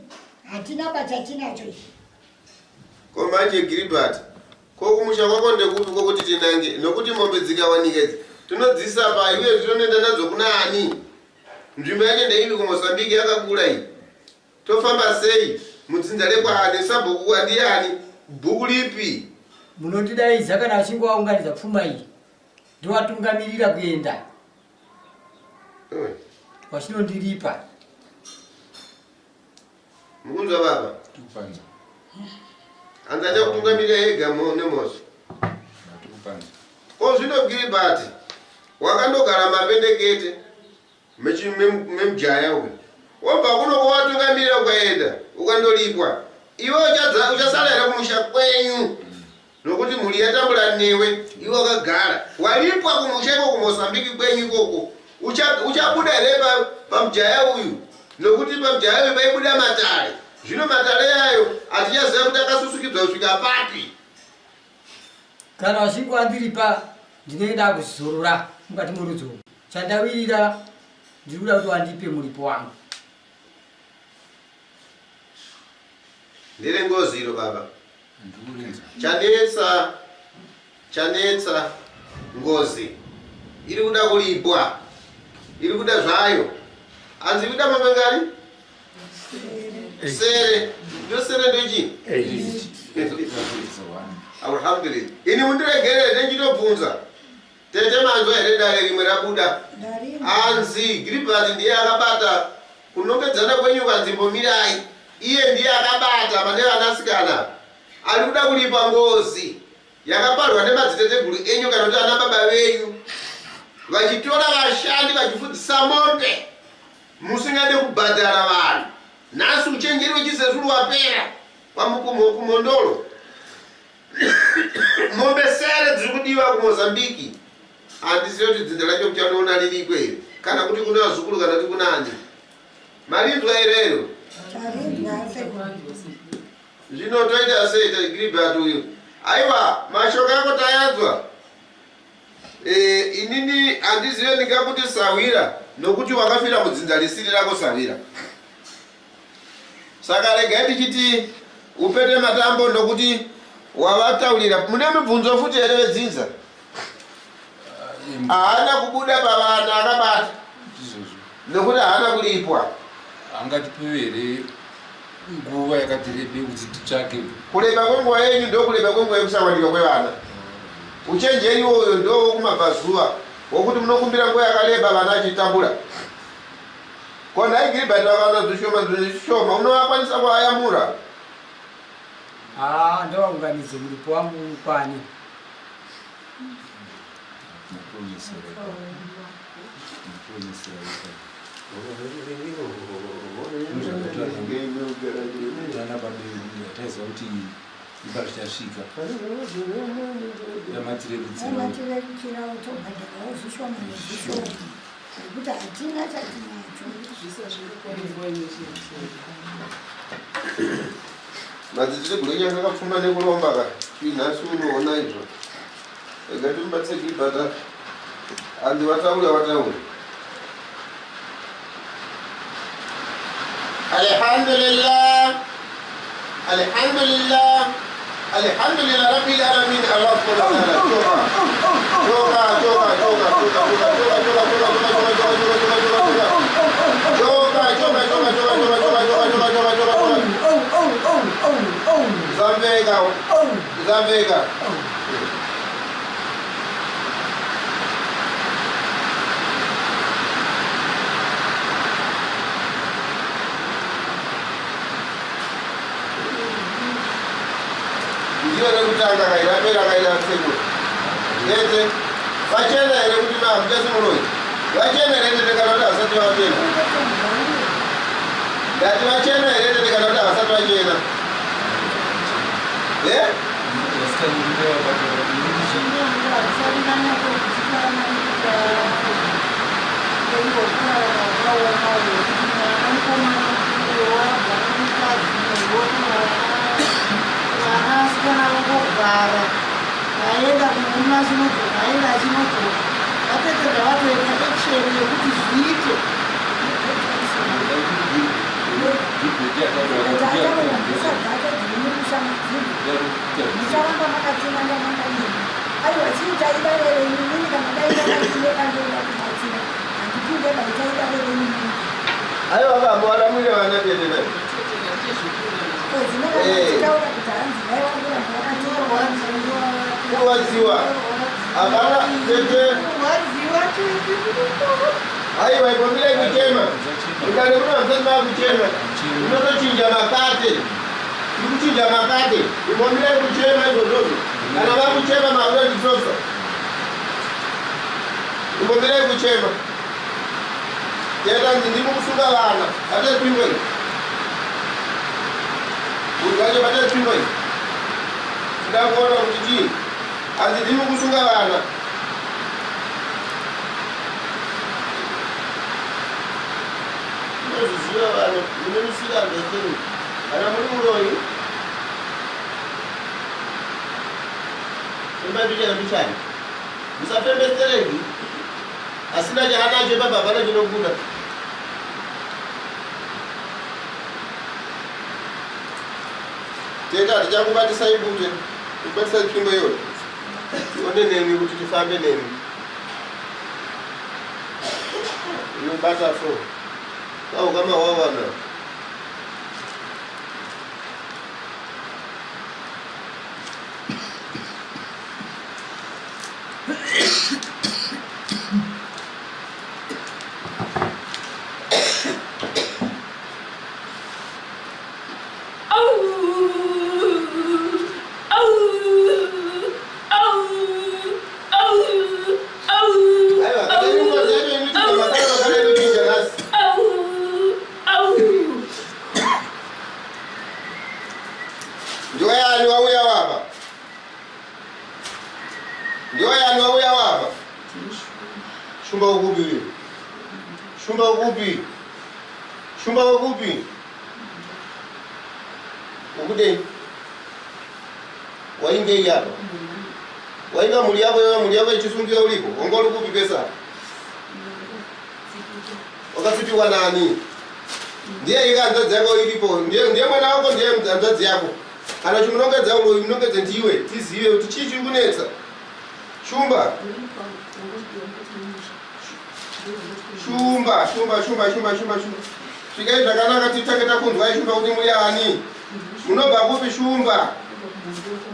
hatina bachatinacho ichi. Ko manje Gilbert, ko kumusha kwako ndekupi kwokuti tinange nokuti mombe dzikawanika idzi tinodziisa pai uye tinonoenda nadzo kuna ani? Nzvimbo yacho ndeipi kuMozambique yakakura iyi? Tofamba sei mudzinza rekwaani sabhuku kwandiyani bhuku lipi? Munondidaidza kana achinge waunganidza pfuma iyi ndovatungamirira kuenda vachinondiripa. Mukunzwa baba? Tikupanza. Hanzi achakutungamirira ega nemhosva. Tikupanza. Ko zvino Gilbert wakandogara mapendekete Memujaya uyu wobva kuno kwawatungamirira ukaenda ukandoripwa iwe uchasara here kumusha kwenyu nokuti mhuri yatambura newe iwe wakagara waripwa kumusha iko kumozambiki kwenyu ikoko uchabuda here pamujaya uyu nokuti pamujaya uyu paibuda matare zvino matare ayo hatichaziva kuti akasusukidzwa kusvika papi Kana vachinge vandiripa ndinenge ndakuzorora mukati morudzi urwu. Chandawirira ndiri kuda kuti vandipe muripo wangu. Ndere ngozi iro baba. Chanetsa chanetsa ngozi iri kuda kulipwa iri kuda zvayo hanzi kuda mamangani sere ndo sere ndochii alhamdulillah ini mundiregerere ndenchitobvunza tete manzwa here dare rimwe rabuda anzi gribhat ndiye akabata kunongedzana kwenyu kanzimbo mirai iye ndiye akabata pane vanasikana ari kuda kuripa ngozi yakaparwa nemadziteteguru enyu kana kuti ana baba venyu vachitora vashandi vachifudzisa mombe Musingade kubhadhara vanhu. Nhasi uchenjeri wechizezuru wapera kwamukumondoro. Mombe sere dziri kudiwa kuMozambique. Handizive kuti dzinza racho muchanoona ririko here kana kuti kune vazukuru kana kuti kuna ani. Marinzwa here iro? Zvino toita sei Gilbert uyu? Aiwa mashoko ako tayanzwa. Eh, inini handizive ndingakuti sahwira nokuti wakafira mudzinza risiri rako sahwira. Saka regai tichiti upete matambo nokuti wavataurira. Mune mibvunzo futi here vedzinza? Haana kubuda pavana akabata nokuti haana kulipwa. Angatipiwe here nguva yakati rebei kuti titsvake? Kureba kwenguva yenyu ndokureba kwenguva yekusawanikwa kwevana. Uchenjeri iwoyo ndowokumabvazuva wokuti munokumbira nguva yakareba vana achitambura. Ko nhai Gilbert vakawana zvishoma zvishoma unovakwanisa kuayamura? Haa ndovaunganidze muripo wangu ukwane. Taiziva kuti imba zvichasvika yamatirerutsirawo tobhadharawo zvishoma nezvishoma nekuti hatina chatinacho. Madziteteguru enyu anga akapfuma nekuromba ka nhasi unoona izvo. Rega timubatse kuibata. Hanzi vataure vataure. Alhamdulillah. Alhamdulillah. Alhamdulillah Rabbil alamin. Allah subhanahu wa ta'ala. Choka. Choka, choka, choka, choka, choka, choka, choka, choka, choka, choka, choka, choka, choka. Choka, choka, choka, choka, choka, choka, choka, choka, choka, choka, choka. Zamveka. Zamveka. Ndiyo rekutanga kairapera kaira sekuru. Tete, vachena here kuti mahamuchasi muroyi? Vachena here tete kana kuti havasati vachena? Ndati vachena here tete kana kuti havasati vachena? Eh? Vanasikana vangogara vaenda kumurume achinodzoka aenda achinodzoka vatete ngavatoita action yekuti zviite. Mucharamba makatinanga makadini? Aiwa, chiitai dare renyu. Inini kana dai ndakatine pandoda kubatsira handipinde, baitai dare renyu munhu. Aiwa, baba varamwire vana tete nai. Dzinenge kuti hanzi dai wangoramba wakatorwa. Kurwadziwa. Hapana tete. Kurwadziwa tete. Aiwa, ipomirai kuchema. Mukane kuna musati makuchema. Unotochinja makate. Tiri kuchinja makate. Ipomirai kuchema izvozvozvo. Kana vakuchema makunondidzosa. Imbomirai kuchema. Teta ndimi kusunga vana. Bate tsvimbo iyi. Munhu wacho bate tsvimbo iyi. Tida kuona kuti chii. Hanzi ndimi kusunga vana. Munozviziva vanhu mune misikanzwa sei kana muri muroyi. Fembai mbichana mbichana. Musafembe stereki. Asina chaanacho ipapa hapana chinobuda. Tete hatichakubatisai bute. Kubatisai tsvimbo iyoyo. Tione nemi kuti tifambe nemi. Inobata so. Kaukama wawana. Aiwa, kana iri ngozi yacho inoitika makare makare inochinja nhasi. Ndiwe yani wauya wapa? Ndiwe yani wauya wapa? Shumba ukupi uyu? Shumba ukupi? Shumba ukupi? Ukudei? Waingei apa? Wainga mhuri yako iwe mhuri yako ichisungira uripo? Wanga uri kupi pesa? Wakatsipiwa nani? Ndiye ika hanzvadzi yako iripo. Ndiye ndiye mwana wako ndiye hanzvadzi yako. Kana chimunongedza uroyi munongedze ndiwe tizive kuti chii chiri kunetsa. Shumba. Shumba, shumba, shumba, shumba, shumba, shumba. Svikai zvakanaka titange takunzwai shumba kuti muri ani. Munobva kupi shumba?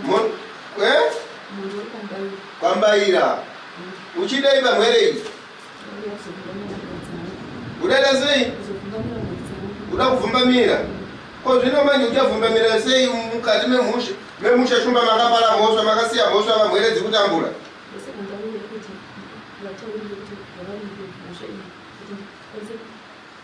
Mun eh? Kwambaira. Uchidei pamwere iyi? Udaita sei? Uda kuvhumbamira. Ko zvino manje uchavhumbamira sei mukati memusha? Memusha shumba makapara mhosva, makasiya mhosva vamwere dzikutambura. Ndinotokumbira kuti ngavaripe mhosva iyi kuti ndikwanise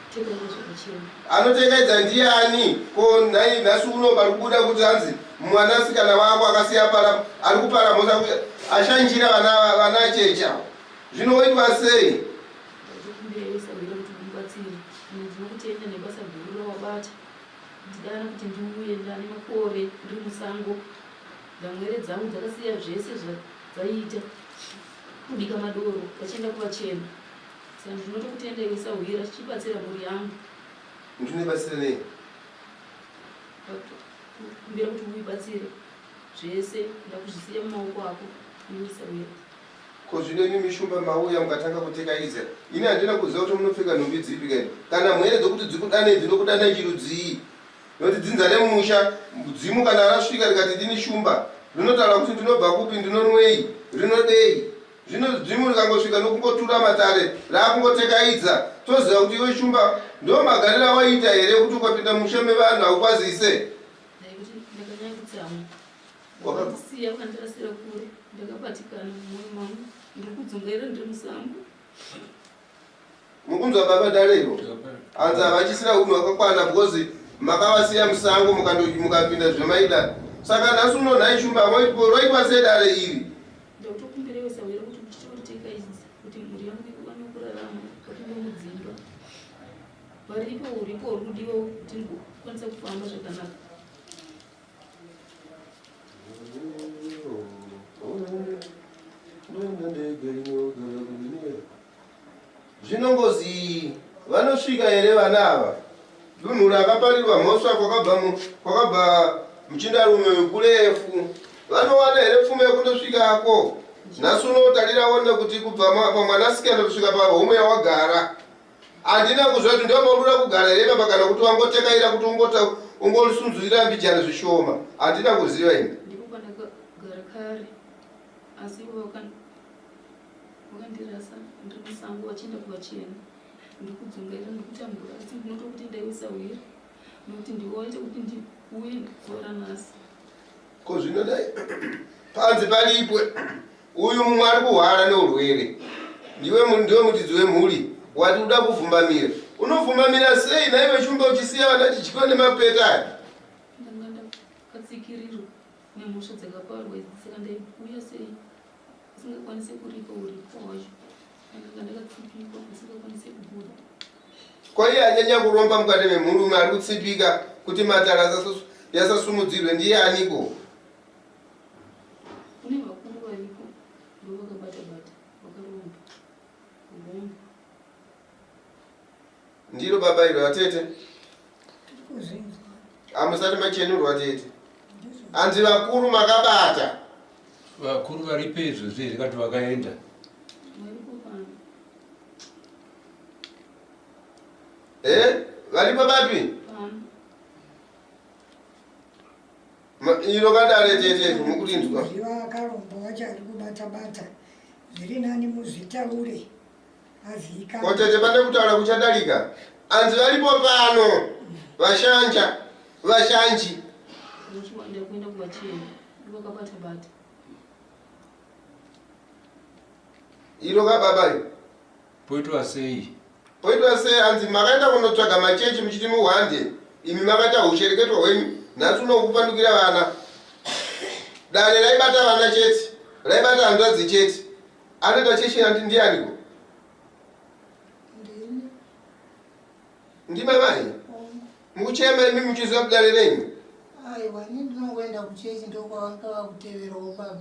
kutekaidza zvakachena. Anotekaidza ndiyani ko nhai nhasi uno pari kubuda kuti hanzi mwanasikana wako akasiya para ari kupara mhosva ashanjira vana vana checha zvino woitwa sei? Ndinokumbira iwe sahwira kuti undibatsire. Ndinokutenda nebasa guru rawabata. Ndidana kuti ndiuye ndane makore ndiri musango. Ndamwere dzangu dzakasiya zvese zvadzaiita kubika madoro vachienda kuvachena. Saka ndinotokutenda iwe sahwira chibatsira mhuri yangu. Ndinobatsira nei? Kumbira kuti uibatsire zvese ndakuzvisiya mumaoko ako iwe sahwira. Ko zvino imi mishumba mauya mukatanga kutekaidza ini handina kuziva kuti munopfeka nhumbi dzipi kani kana mhwere dzokuti dzikudanei dzinokudanai chirudzii nokuti dzinza remusha dzimu kana rasvika rikati ndini shumba rinotaura kuti ndinobva kupi ndinonwei rinodei zvino dzimu rikangosvika nokungotura matare raakungotekaidza toziva kuti iwe shumba ndo magariro awaiita here kuti ukapinda musha mevanhu haukwazise Wakandisiya wakandirasira kure, ndakabatikana mumwoyo mangu, ndiri kudzungaira ndiri musango. Mukunzwa baba darero hanzi havachisina unhu hwakakwana because makavasiya musango mukapinda zvemaida saka nhasi uno nhai shumba roitwa sei dare iri Ndakutokumbira sahwira kuti muchitoteka idzi kuti mhuri yangu iwane kurarama vapinde mudzimba. Varipo uripo uri kudiwa kuti ndikwanise kufamba zvakanaka. Zvino ngozi iyi vanosvika here vana ava? Dunhu rakaparirwa mhosva kwakabva kwakabva muchindarume wekurefu. Vanowana here pfuma yekundosvikako? Nhasi unotarira one kuti kubva pamwanasikana kusvika pahomwe yawagara. Handina kuziva kuti ndomaurura kugara here baba kana kuti wangotekaira kuti ungota ungosunzurira mbijana zvishoma. Handina kuziva ini. Ndipo pandakagara kare asi ivo vakandirasa ndiri musango vachienda kuvachena. Ndiri kudzungaira ndiri kutambura asi ndinotokuti ndaiwisahwira nokuti ndiwo waita kuti ndiuye zuva ranhasi. Ko zvino dai panzi paripwe uyu mumwe ari kuhwara neurwere ndiwe ndiwe mutidzi wemhuri wati uda kuvhumbamira unovhumbamira sei naiwe shumba uchisiya vana chidyiwa nemapeta aya ndanga ndakatsikirirwa nemhosva dzakaparwa idzi saka ndaiuya sei usingakwanise kuripa uripo wacho ndanga ndakatsipikwa usingakwanise kubuda Ko iye anyanya kuromba mukati memurume ari kutsipika kuti matare yasasumudzirwe ndiye aniko? Kune vakuru variko ndovakabata bata vakaromba kuromba. Ndiro baba iro atete. Hamusati machenurwa tete. Hanzi vakuru makabata. Vakuru varipo izvozvi here kati vakaenda? Eh, varipo papi? Iro kadare tete mukurinzwa. Ziva akaromba wacho ari kubata bata zviri nani muzvitaure azika. Ko tete pane kutaura kuchadarika. Anzi varipo pano vashanja vashanji. Uchiwanda kuenda kuvachena vakabata bata. Iro kababa iro. Poitwa sei? Poitwa sei hanzi makaenda kunotsvaga machechi muchiti muhwande imi makaita hushereketwa hwenyu nhasi unokupandukira vana. Dare raibata vana chete, raibata hanzvadzi chete. Anoita chechi ndianiko? Ndini. Ndima mai? Mukuchema imi muchiziva kudare renyu? Aiwa, ini ndinongoenda kuchechi ndokwavanga vakuteverawo baba.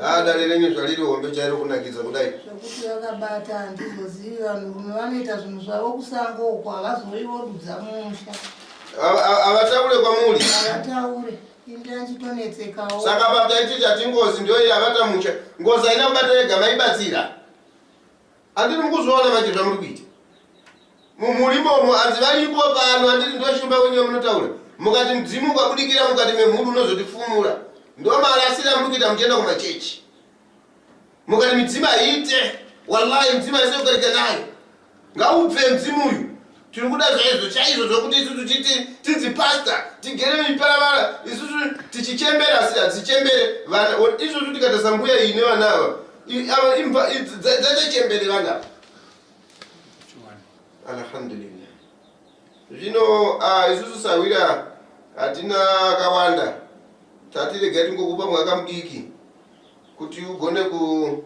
Ah, dare renyu zvariri hombe chairo kunakidza kudai. Zvekuti vakabata handizozivi vanhurume vanoita zvinhu zvavo kusango uko havazouyi vodudza musha. Havataure kwamuri? Havataure. Ini ndandichitonetsekawo. Saka pataiti tati ngozi ndiyo yavata musha. Ngozi haina kubata yega maibatsira. Handiri mukuzviona manje zvamuri kuita. Mumhuri imomo hanzi varipo pano handiti ndoshumba wenyu yamunotaura. Mukati mudzimu ukabudikira mukati memhuri unozotifumura. Ndomarasira muri kuita muchienda kumachechi. Mukati midzimu haiite. Wallahi midzimu haisi kugarika nayo. Ngaubve mudzimu uyu. Tiri kuda zvaizvo chaizvo zvokuti isusu titi tinzi pastor tigere miparavara isusu tichichembera asi hatichembere vana izvozvo tikaita sambuya iyi nevana ava ava imba dzachachembere vana ava. Alhamdulillah. Zvino ah, isusu sahwira hatina akawanda tati regai tingokupa mwaka mudiki kuti ugone ku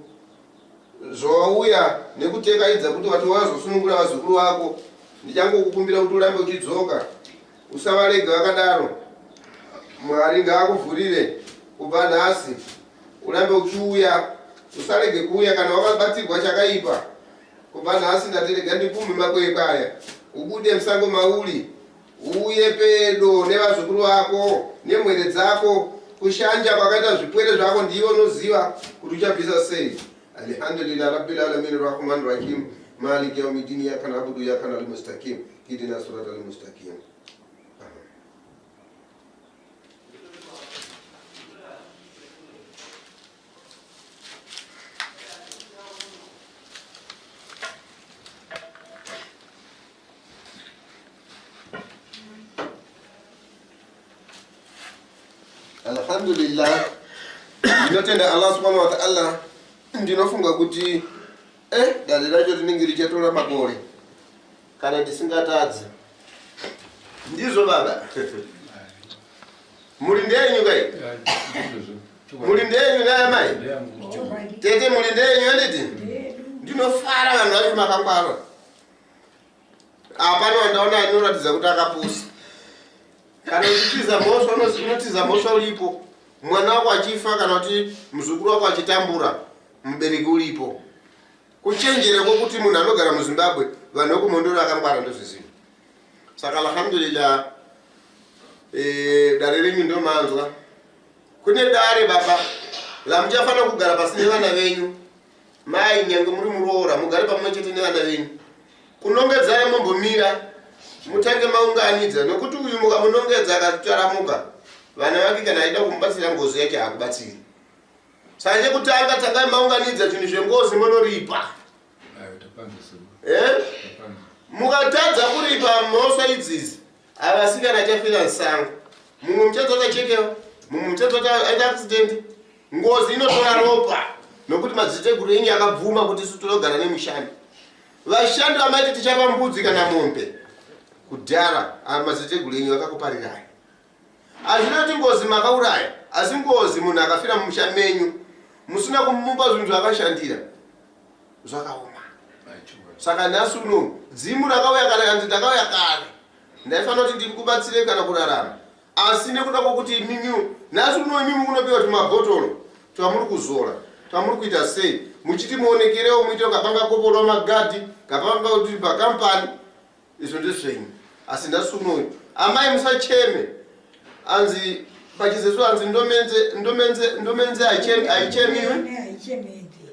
Zvawauya nekutekaidza kuti wati wazosunungura vazukuru vako, ndichangokukumbira kuti urambe uchidzoka, usavarege vakadaro. Mwari ngaakuvhurire kubva nhasi, urambe uchiuya, usarege kuuya kana wakabatirwa chakaipa. Kubva nhasi ndati rega ndikume makwekwe aya, ubude musango mauri, uuye pedo nevazukuru vako nemhwere dzako kushanja kwakaita zvipwere zvako ndiwe unoziva kuti uchabvisa sei alhamdulillah rabbil alamin rahman rahim maliki yaumidini iyaka nabudu iyaka nalmustaqim idina sirata almustaqim Alhamdulillah, ndinotenda Allah subhanahu wa ta'ala. Ndinofunga kuti eh, dare racho rinenge richatora makore kana tisingatadzi. Ndizvo baba, muri ndenyu kai? Muri ndenyu naye amai? Tete muri ndenyu anditi? Ndinofara vanhu vacho makangwara. Hapana wandaona anoratidza kuti akapusa. Kana uchitiza mhosva unotiza mhosva uripo. Mwana wako achifa kana kuti muzukuru wako achitambura, mubereki uripo. Kuchenjera kwokuti munhu anogara muZimbabwe, vanhu vekumhondoro akangwara ndozviziva. Saka alhamdulillah eh, dare renyu ndomanzwa. Kune dare baba lamuchafanira kugara pasi nevana venyu. Mai nyange muri muroora mugare pamwe chete nevana venyu. Kunongedzana mombomira mutange maunganidza nokuti uyu mukamunongedza akataramuka vana vake kana aida kumubatsira ngozi yake hakubatsiri. Saka chekutanga tangai maunganidza zvinhu zvengozi monoripa. Eh? Mukatadza kuripa mhosva idzizi avasikana achafira nsango. Mumwe muchadzo akachekewa, mumwe muchadzo aita accident. Ngozi inotora ropa nokuti madziteteguru enyu akabvuma kuti isu tinogara nemushandi. Vashandi vamaiti tichapa mbudzi kana mombe kudhara, madziteteguru enyu akakuparirai. Hazvina kuti ngozi makauraya, asi ngozi munhu akafira mumusha menyu musina kumupa zvinhu zvaakashandira zvakaoma. Saka nhasi uno dzimu rakauya kare kanzi ndakauya kare ndaifanira kuti ndikubatsire kana kurarama asi nekuda kwokuti imimi nhasi uno imimi munopiwa tumabhotoro twamuri kuzora twamuri kuita sei muchiti muonekerewo muite kapanga koporwa magadhi kapanga kuti pakampani izvo ndezvenyu asi nhasi unoyu amai musacheme anzi pachizesu anzi ndomenze ndomenze ndomenze haichemiwe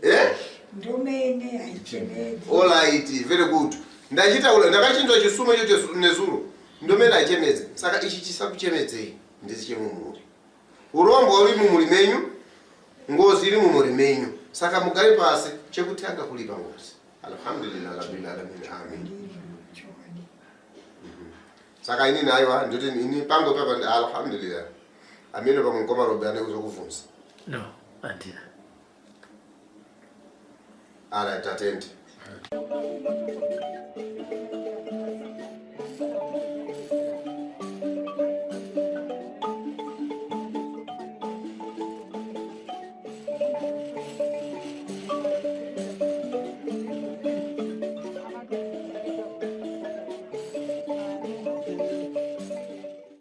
eh? ndomene haichemedzi alright very good ndachitaura ndakachinzwa chisumo icho nezuro ndomene haichemedzi saka ichi chisakuchemedzei ndisi chemumhuri urombwa uri mumhuri menyu ngozi iri mumhuri menyu saka mugare pasi chekutanga kuripa ngozi Alhamdulillah rabbil alamin amin. Saka inini aiwa ndoti ini pangu papa ndi alhamdulillah. Amene pamwe mkoma Robi ane kuzokubvunza. No, andina. Alright, tatende.